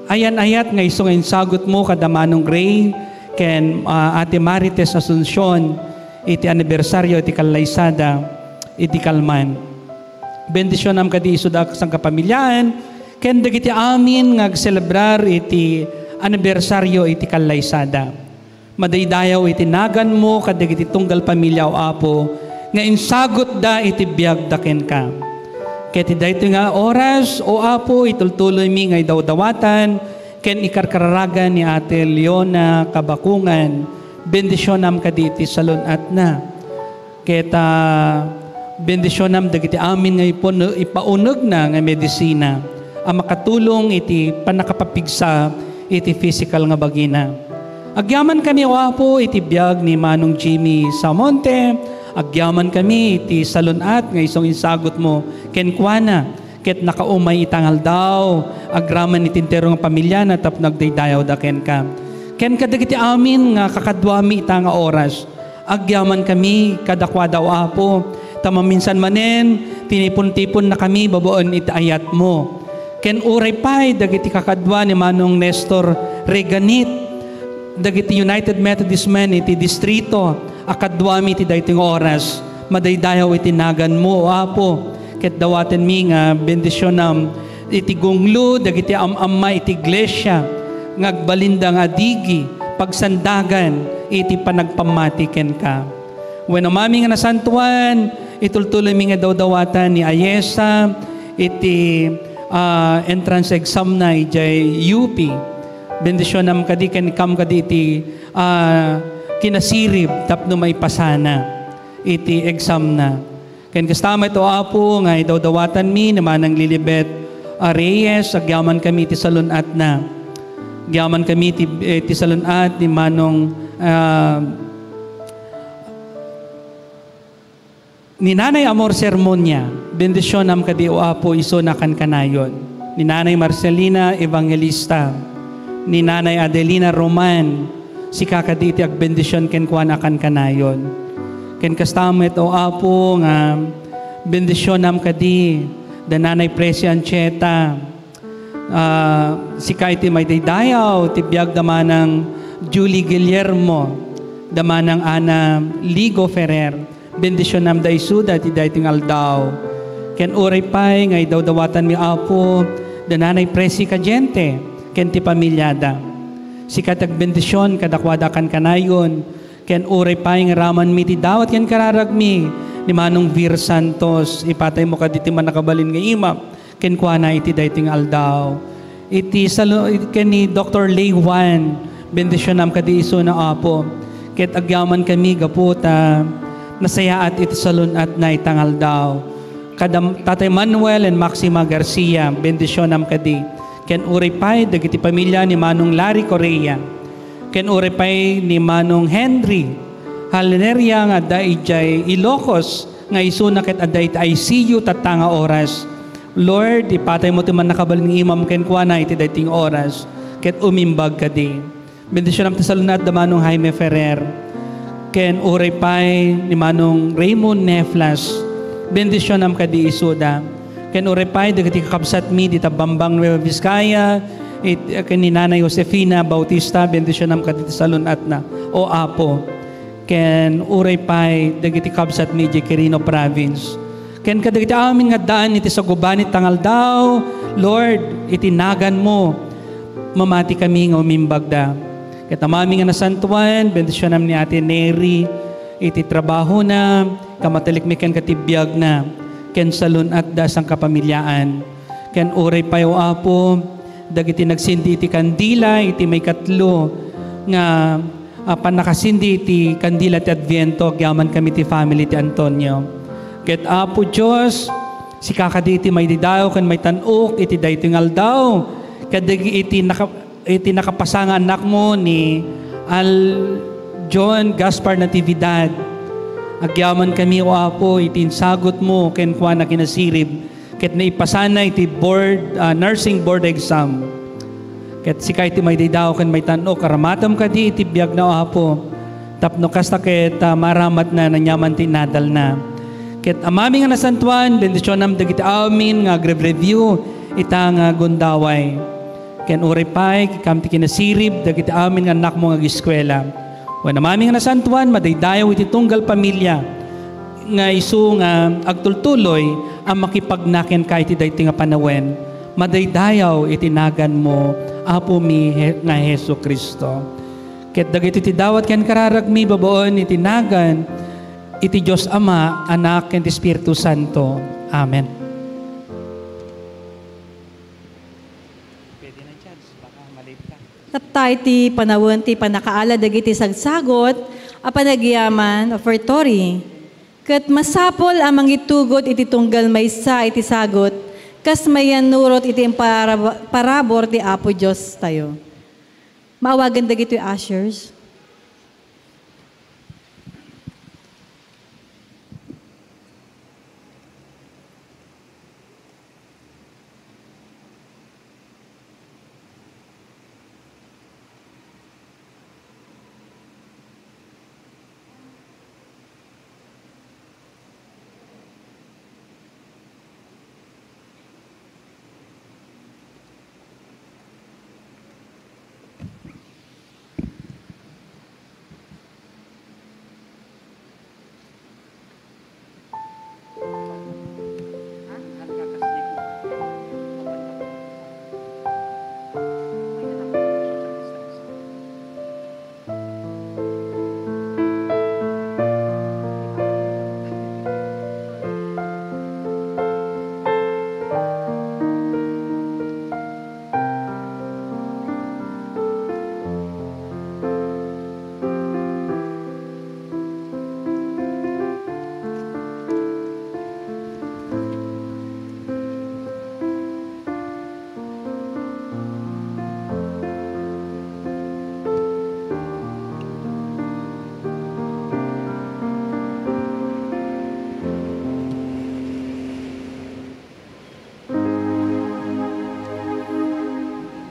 ayan-ayat nga isu nga insagutmo kada Manong Ray ken, ah, Ate Marites Asuncion iti anibersario iti kallaysada iti kalman. Bendisionam kadi isuda a sangkapamiliaan ken dagiti amin nga agselebrar iti anibersario iti kallaysada. Madaydayaw iti naganmo kadagiti tunggal pamilya, O Apo, nga insagutda iti biagda kenka. Ket iti daytoy nga oras, O Apo, itultuloymi nga idawdawatan ken ikarkararagan ni Ate Leona Kabakungan. Bendisionam kadi iti salun-atna. Ket, ah, bendisionam dagiti amin nga ipun-, ipaunegna nga medisina a makatulong iti pannakapapigsa iti pisikal nga bagina. Agyamankami, O Apo, iti biag ni Manong Jimmy Samonte. Agyamankami iti salun-at nga isu nga insagutmo kenkuana. Ket nakaumay ita nga aldaw, agraman iti entero nga pamiliana tapno agdaydayawda kenka. Ken kadagiti amin nga kakaduami ita nga oras, agyamankami kadakuada, O Apo, ta maminsan manen, tinipontiponnakami babaen iti ayatmo. Ken uray pay dagiti kakadua ni Manong Nestor Reganit, dagiti United Methodist Men iti distrito a kaduami iti daytoy nga oras, madaydayaw iti naganmo, O Apo, ket dawatenmi nga bendisionam iti gunglo dagiti am-amma iti iglesia nga agbalinda nga adigi pagsandagan iti panagpammati kenka. Wen, Amami nga nasantoan, itultuloymi nga dawdawatan ni Ayesa iti, ah, entrance exam na idiay U P. Bendisionam kadi ken ikam kadi iti, ah, kinasirib tapno maipasana iti exam na. Ken kasta met, O Apo, nga idawdawatanmi ni Manang Lilibet, ah, Reyes, agyamankami iti salun-atna. Agyamankami iti, eh, iti salun-at ni Manong, ah, ni Nanay Amor Sermonia. Bendisionam kadi, O Apo, isuna kankanayon. Ni Nanay Marcelina Evangelista, ni Nanay Adelina Roman, sika kadi iti agbendision kenkuana kankanayon. Ken kasta met, O Apo, nga bendisionam kadi da Nanay Presi Anchieta, ah, sika iti maidaydayaw ti biag da Manang Julie Guillermo, da Manang Ana Ligo Ferrer, bendisionam da isuda iti daytoy nga aldaw. Ken uray pay nga idawdawatanmi, Apo, da Nanay Presi Cadiente ken ti pamiliada. Sika ti agbendision kadakuada kankanayon, ken uray pay nga ramanmi ti dawat ken kararagmi ni Manong Vir Santos, ipataymo kadi ti mannakabalin nga imam kenkuana iti daytoy nga aldaw. Iti salu-, ken ni Doktor Lay Juan, bendisionam kadi isuna, Apo. Ket agyamankami gapu ta nasayaat iti salun-atna ita nga aldaw. Kada Tatay Manuel and Maxima Garcia, bendisionam kadi. Ken uray pay dagiti pamilia ni Manong Larry Correa. Ken uray pay ni Manong Henry Halneria nga adda idiay Ilocos, nga isuna ket adda iti I C U tatta nga oras. Lord, ipataymo ti mannakabalin nga imam kenkuana iti daytoy nga oras, ket umimbag kadi. Bendisionam ti salun-at da Manong Jaime Ferrer, ken uray pay ni Manong Raymond Neflas. Bendisionam kadi isuda. Ken uray pay dagiti kakabsatmi dita Bambang, Nueva Vizcaya, it-, ken ni Nanay Josefina Bautista, bendisionam kadagiti salun-atna, O Apo. Ken uray pay dagiti kabsatmi idiay Quirino Province. Ken kadagiti amin nga addaan iti sagubanit ta nga aldaw, Lord, iti naganmo, mamati kami nga umimbagda. Ket Amami nga nasantoan, bendisionam ni Ate Neri iti trabahona, kamatelekmi ken katibiagna, ken salun-atda sangkapamiliaan. Ken uray pay, O Apo, dagiti nagsindi iti kandila iti maikatlo nga, ah, pannakasindi iti kandila ti Adviento, agyamankami ti family ti Antonio. Ket, Apo Dios, sika kadi iti maidaydayaw ken maitan-ok iti daytoy nga aldaw, ket dagiti naka-, iti nakapasa nga annakmo ni Al John Gaspar Natividad. Agyamankami, O Apo, iti insagutmo kenkuana kinasirib, ket naipasana iti board, ah, nursing board exam. Ket sika iti maidaydayaw ken maitan-ok, aramatem kadi iti biagna, O Apo, tapno kasta ket, ah, maaramatna aniaman ti inadalna. Ket Amami nga nasantoan, bendisionam dagiti amin nga agrebreview ita nga gundaway. Ken uray pay, ikam ti kinasirib dagiti amin nga annakmo nga ageskuela. Wen, Amami nga nasantoan, madaydayaw iti tunggal pamilia nga isu nga agtultuloy a makipagna kenka iti daytoy nga panawen. Madaydayaw iti naganmo, Apomi He-, nga Jesu-Cristo. Ket dagitoy ti dawat ken kararagmi babaen iti nagan iti Dios Ama, Anak, ken ti Espiritu Santo. Amen. Pwede na, Chance. Baka malate ka. Tatta iti panawen ti pannakaala dagiti sagsagot a panagyaman, offertory. Ket masapul a mangitugot iti tunggal maysa iti sagot kas mayannurot iti imparab-, parabur ti Apo Dios tayo. Maawagan dagitoy ushers.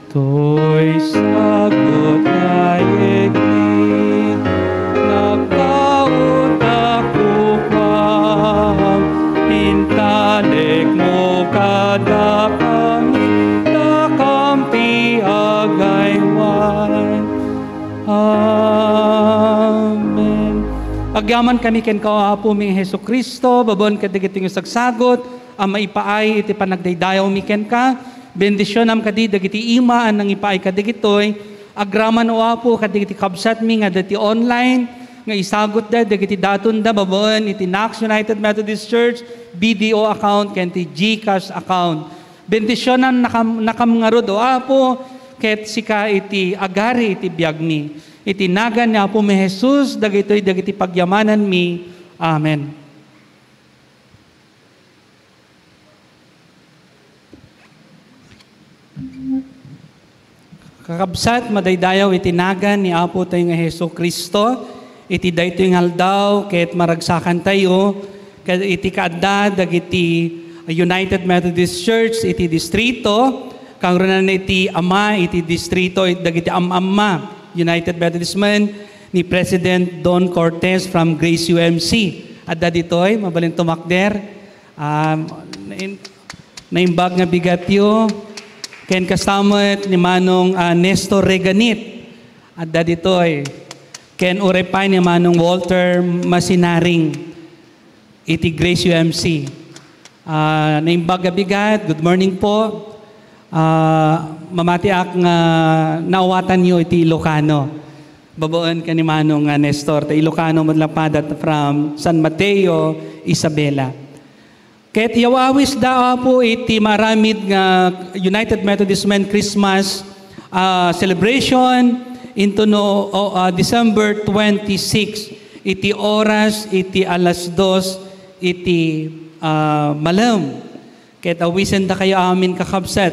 Toy sagut nga yegni, nagtaud a kukuam, intalekmo kadakami, dakam ti agaywan. Amen. Agyamankami kenka, O Apomi nga Jesu-Cristo, babaen kadagiti nga sagsagut a maipaay iti panagdaydayawmi kenka. Bendisionam kadi dagiti ima a nangipaay kadagitoy. Agraman, O Apo, kadagiti kabsatmi nga adda iti online nga isagutda dagiti datonda babaen iti Knox United Methodist Church B D O account ken ti GCash account. Bendisionannakam, nakam ngarud, O Apo, ket sika iti agari iti biagmi. Iti nagan ni Apomi Jesus, dagitoy dagiti pagyamananmi. Amen. Kakabsat, madaydayaw iti nagan ni Apotayo nga Jesu-Cristo, iti daytoy nga aldaw ket maragsakantayo ket iti kaadda dagiti United Methodist Church iti distrito, kangrunaan iti ama iti distrito, dagiti am-amma, United Methodist men, ni President Don Cortez from Grace U M C. Adda ditoy, mabalin tumakder. Um, nain-, naimbag nga bigatyo. Ken kasta met ni Manong, ah, Nestor Reganit. Adda ditoy. Ken uray pay ni Manong Walter Masinaring iti Grace U M C. Ah, naimbag nga bigat, good morning po. Ah, mamatiak nga naawatanyo iti Ilocano. Babaen ken ni Manong, ah, Nestor, ta Ilocano met laeng pay from San Mateo, Isabela. Ket iyaw-awisda, Apo, iti maaramid nga United Methodist Men Christmas, ah, celebration into no, o, ah, December twenty-six, iti oras iti alas dos iti, ah, malem. Ket awisendakayo amin, kakabsat.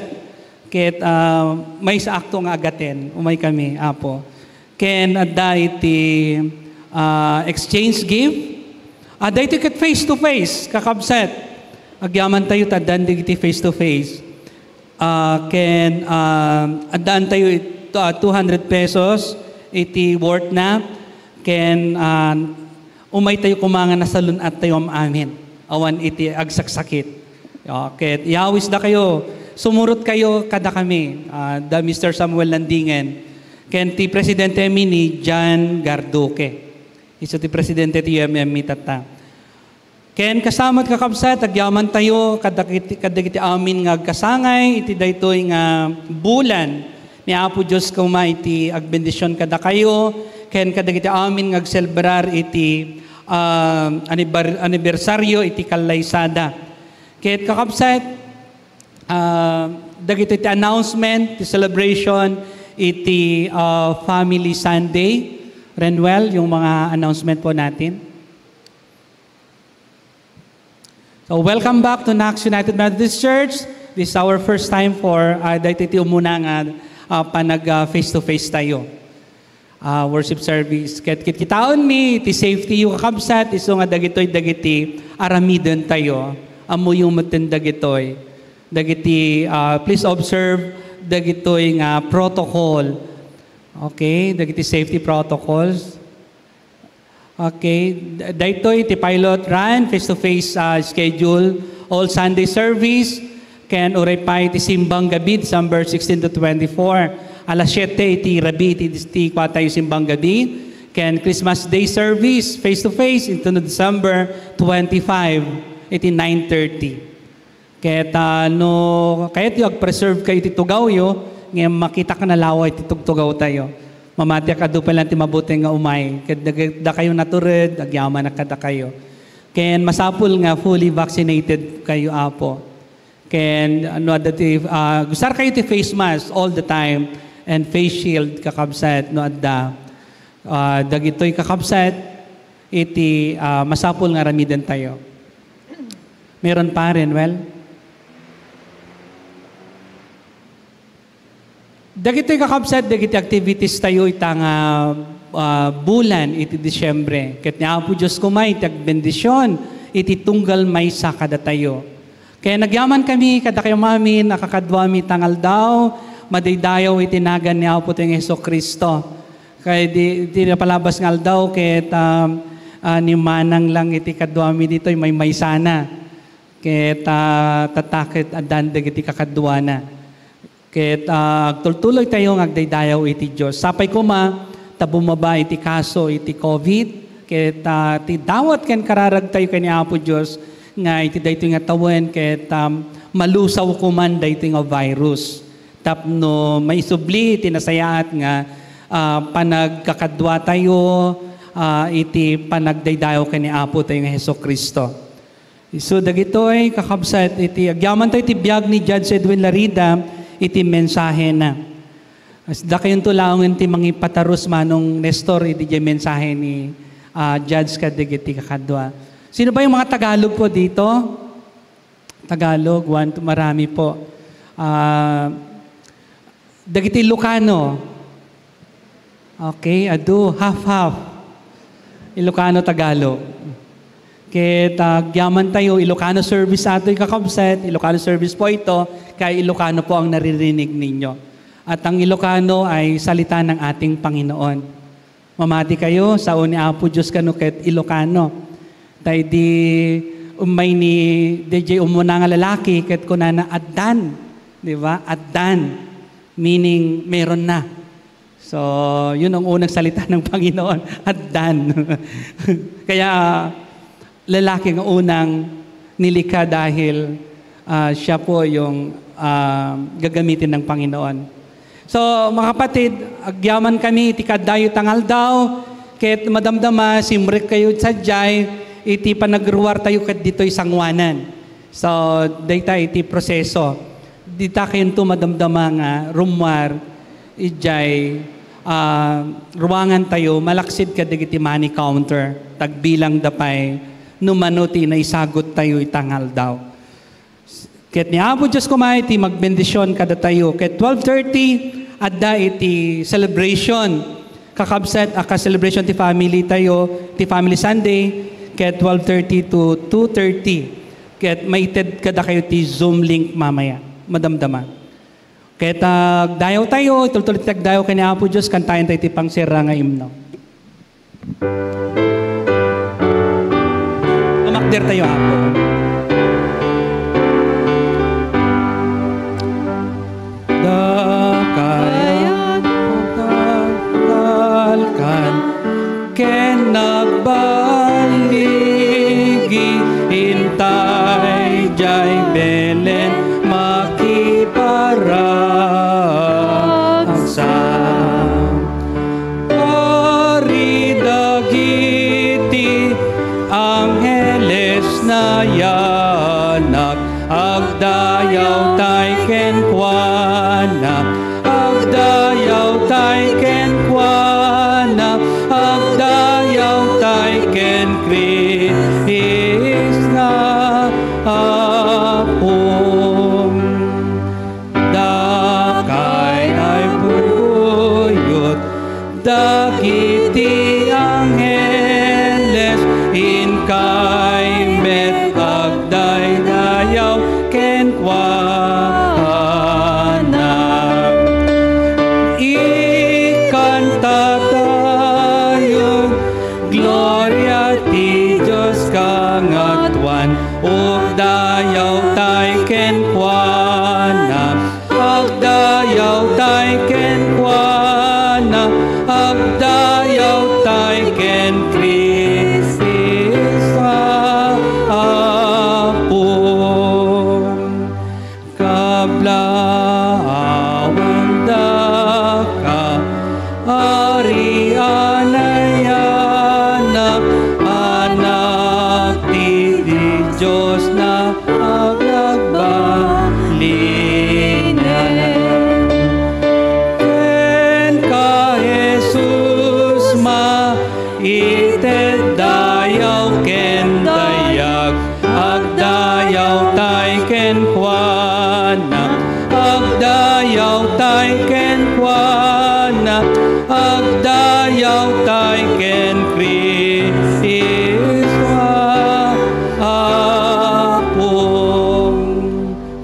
Ket, ah, maysaakto nga agaten. Umaykami, Apo. Ken adda iti, ah, exchange gift. Adda iti ket face to face, kakabsat. Agyamantayo ta addan dagiti face to face. Ah, ken, ah, addaantayo it-, ah, two hundred pesos iti worth na. Ken, ah, umaytayo koma nga nasalun-attayo am-amin awan iti agsaksakit. Ah, ket iyawisdakayo, sumurotkayo kadakami, ah, da Mister Samuel Landingen, ken ti presidentemi ni John Garduque. Isu ti presidente ti U M M mi tatta. Ken kasta met, kakabsat, agyamantayo kadagiti, kadagiti amin nga agkasangay iti daytoy nga bulan ni Apo Dios koma iti agbendision kadakayo ken kadagiti amin nga agselebrar iti, ah, anibar-, anibersaryo iti kallaysada. Ket, kakabsat, ah, dagitoy ti announcement ti celebration iti, ah, Family Sunday. Renwell, yung mga announcement po natin. So, welcome back to Knox United Methodist Church. This is our first time for, ah, daytoy ti umuna nga, ah, panag, ah, face-to-face tayo. Ah, worship service. Ket, ket kitaenmi ti safety yo, kakabsat, isu nga dagitoy dagiti aramidentayo. Ammoyo metten dagitoy. Dagiti, ah, please observe dagitoy nga protocol. Okay, dagiti safety protocols. Okay, d-, daytoy ti pilot run, face-to-face, ah, schedule, all Sunday service, ken uray pay ti simbang gabi, December sixteen to twenty-four. Alas siete iti rabii ti, ti kuatayo simbang gabi, ken Christmas Day service, face-to-face, into December twenty-five, iti nine thirty. Ket, ah, no kayatyo, agpreserve kayo iti tugawyo, ngem makitak na lawa iti tugtugawtayo. Mamatiak, adu pay laeng ti mabuting nga umay. Ket dag-, dakayo natured, agyamanak kadakayo. Ken masapul nga fully vaccinated kayo, Apo. Ken, ah, no adda ti, ah, usar kayo ti face mask all the time and face shield, kakabsat, no adda. Ah, dagitoy, kakabsat, iti, ah, masapul nga aramidentayo. Meron pa, Renwell? Dagitoy, kakabsat, dagiti activities tayo ita nga, ah, bulan iti Disyembre. Ket ni Apo Dios koma iti agbendision iti tunggal maysa kadatayo. Kaya nagyamankami kadakayo amin a kakaduami ita nga aldaw, Madaydayaw iti nagan ni Apo tayo nga Jesu-Cristo. Kay di, di napalabas nga aldaw ket, um, ah, ni Manang lang iti kaduami ditoy, maymaysana. Ket, ah, tatta ket addan dagiti kakaduana. Ket, ah, agtultuloy tayo nga agdaydayaw iti Dios. Sapay koma ta bumaba iti kaso iti covid, ket, ah, ti dawat ken kararag tayo ken ni Apo Dios nga iti daytoy nga tawen ket, um, malusaw koman daytoy nga virus. Tapno maisubli ti nasayaat nga, ah, panagkakadua tayo, ah, iti panagdaydayaw ken ni Apo tayo nga Jesu-Cristo. Isu dagitoy, kakabsat, iti agyaman tayo iti biag ni Judge Edwin Larida iti mensahena. As dakayonto laengen ti mangipatarus, Manong Nestor, iti diay mensahe ni, ah, Judge kadagiti kakadua. Sino ba yung mga Tagalog po dito? Tagalog, one, two, marami po. Ah, dagiti Ilocano. Okay, adu, half-half. Ilocano, Tagalog. Ket, ah, agyaman tayo, Ilocano service atoy, kakabsat. Ilocano service po ito, kaya Ilocano po ang naririnig ninyo. At ang Ilocano ay salita ng ating Panginoon. Mamati kayo, sao ni Apo Dios kano ket Ilocano. Tay di ummay ni D J umuna nga lalaki ket kunana, "Addan." Di ba? Addan. Meaning, meron na. So, yun ang unang salita ng Panginoon. Addan. Kaya, lalaki nga unang nilikha dahil, ah, siya po yung, ah, gagamitin ng Panginoon. So, mga kapatid, agyaman kami iti kadayta nga aldaw, ket madamdama, simrek kayo sadiay iti panagruar tayo ket ditoy sanguanan. So, dayta iti proseso. Dita kayonto madamdama nga rummuar idiay, ah, ruangan tayo, malaksid kadagiti money counter, tagbilang da pay no mano ti naisagut tayo ita nga aldaw. Ket ni Apo Dios koma iti magbendisyon kadatayo. Ket twelve thirty, adda iti celebration. Kakabsat a ka-celebration ti family tayo, ti Family Sunday, ket twelve thirty to two thirty. Ket maited kadakayo ti Zoom link mamaya. Madamdama. Ket, ah, agdayaw tayo, itultuloy ti agdayaw ken ni Apo Dios, kantayan tayo ti pangsera nga imno. Tumakder tayo, Apo. Dakay a pagtalkan ken nagballigi, intay diay Belen makiparagsak. Ari dagiti angheles nayanak, agdayawtay kenkuana, agdayawtay kenkuana, agdayawtay ken Cristo nga Apo. Dakay a buyot dagiti angheles, inkay met agdaydayaw kenkuana. Ikanta tayo, Gloria ti Dios Kangatoan, agdayawtay kenkuana, agdayawtay kenkuana, agdayawtay ken Cristo Apo. Kablaawan daka, Ari a nayanak, Anak ti Dios nga agbalinen. Kenka, Jesus, maited dayaw ken dayag, agdayawtay kenkuana, agdayawtay kenkuana, agdayawtay ken Cristo Apo.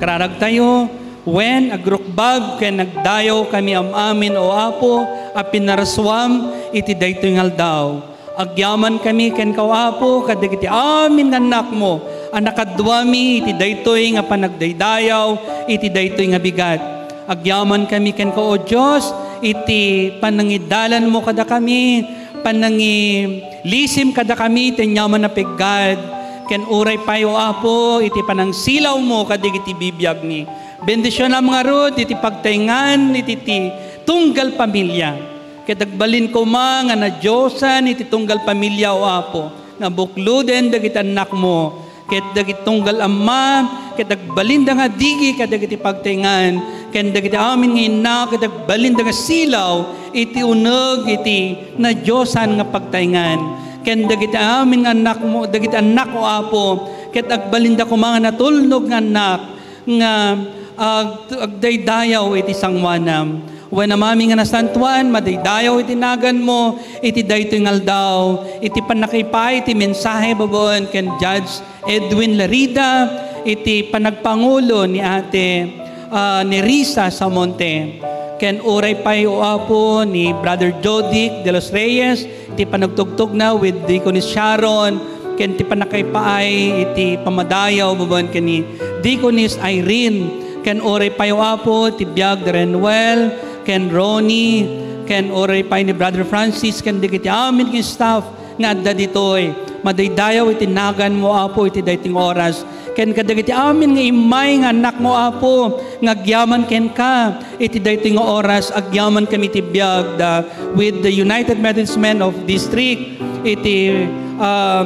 Kararag tayo, Wen, agrukbab ken agdayawkami am-amin, O Apo, a pinarsuam iti daytoy nga aldaw. Agyamankami kenka, O Apo, kadagiti amin nga annakmo a nakaduami iti daytoy nga panagdaydayaw iti daytoy nga bigat. Agyamankami kenka, O Dios, iti panangidalanmo kadakami, panangilisim kadakami iti aniaman a peggad, ken uray pay, O Apo, iti panangsilawmo kadagiti bibiagmi. Bendisionam ngarud iti pagtaengan iti ti tunggal pamilia. Ket agbalin koma nga nadiosan iti tunggal pamilia, O Apo, nga bukloden dagiti annakmo, ket dagiti tunggal amma, ket agbalinda nga digi kadagiti pagtaengan, ken dagiti amin nga innak, ket agbalinda nga silaw iti uneg iti nadiosan nga pagtaengan. Ken dagiti amin nga annakmo, dagiti annak, O Apo, ket agbalinda koma nga natulnog nga annak, nga ag-, agdaydayaw iti sangoanam. Wen, Amami nga nasantoan, madaydayaw iti naganmo iti daytoy nga aldaw, iti pannakaipaay ti mensahe babaen ken Judge Edwin Larida, iti panagpangulo ni Ate, ah, Nerissa Samonte. Ken uray pay, O Apo, ni Brother Jodic de los Reyes, iti panagtugtogna with Deaconess Sharon, ken ti pannakaipaay iti pamadayaw babaen ken ni Deaconess Irene, ken uray pay, O Apo, ti biag da Renuel, ken Ronnie, ken uray pay ni Brother Francis, ken dagiti amin nga staff nga adda ditoy. Madaydayaw iti naganmo, Apo, iti daytoy nga oras. Ken kadagiti amin nga immay nga annakmo, Apo, nga agyaman kenka iti daytoy nga oras, agyamankami iti biag da with the United Methodist Men of District iti, um,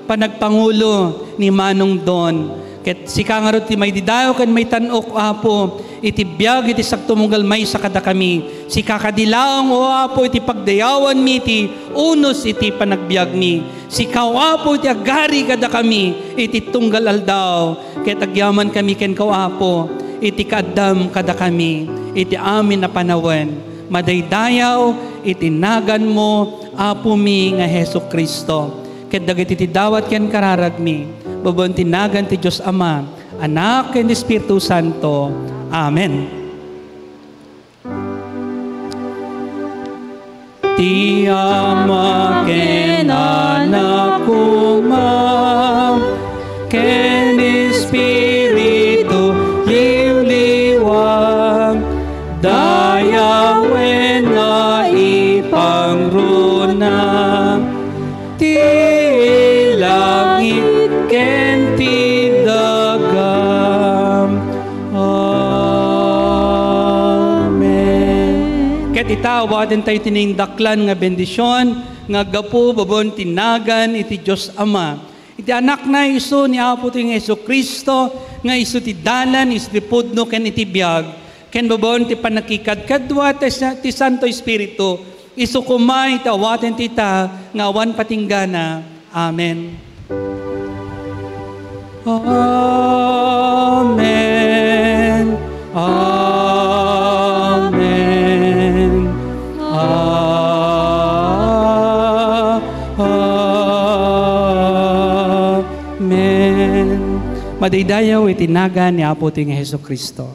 panagpangulo ni Manong Don. Ket sika ngarud ti maidaydayaw ken maitan-ok, Apo, iti biag iti sagtunggal maysa kadakami. Sika kadi laeng, O Apo, iti pagdayawanmi iti unos iti panagbiagmi. Sika, O Apo, iti agari kadakami iti tunggal aldaw, ket agyamankami kenka, O Apo, iti kaaddam kadakami iti amin a panawen. Madaydayaw iti naganmo, Apomi nga Jesu-Cristo, ket dagiti ti dawat ken kararagmi, babaen ti nagan ti Dios Ama, Anak, ken Espiritu Santo. Amen. Ti Ama ken Anak koma ken Espiritu Liwliwa, dayawen nga ipangruna ti langit ken ti daga. Amen. Ket ita, awaten tayo ti naindaklan nga bendision nga aggapu babaen ti nagan iti Dios Ama, iti Anakna, isu ni Apo tayo nga Jesu-Cristo, nga isu ti dalan, isu ti pudno, ken iti biag, ken babaen ti pannakikadkadua ti Sa-, ti Santo Espiritu, isu koma iti awaten ti ita nga awan patinggana. Amen. Amen. Amen. A-, Amen. Madaydayaw iti nagan ni Apo tayo nga Jesu-Cristo.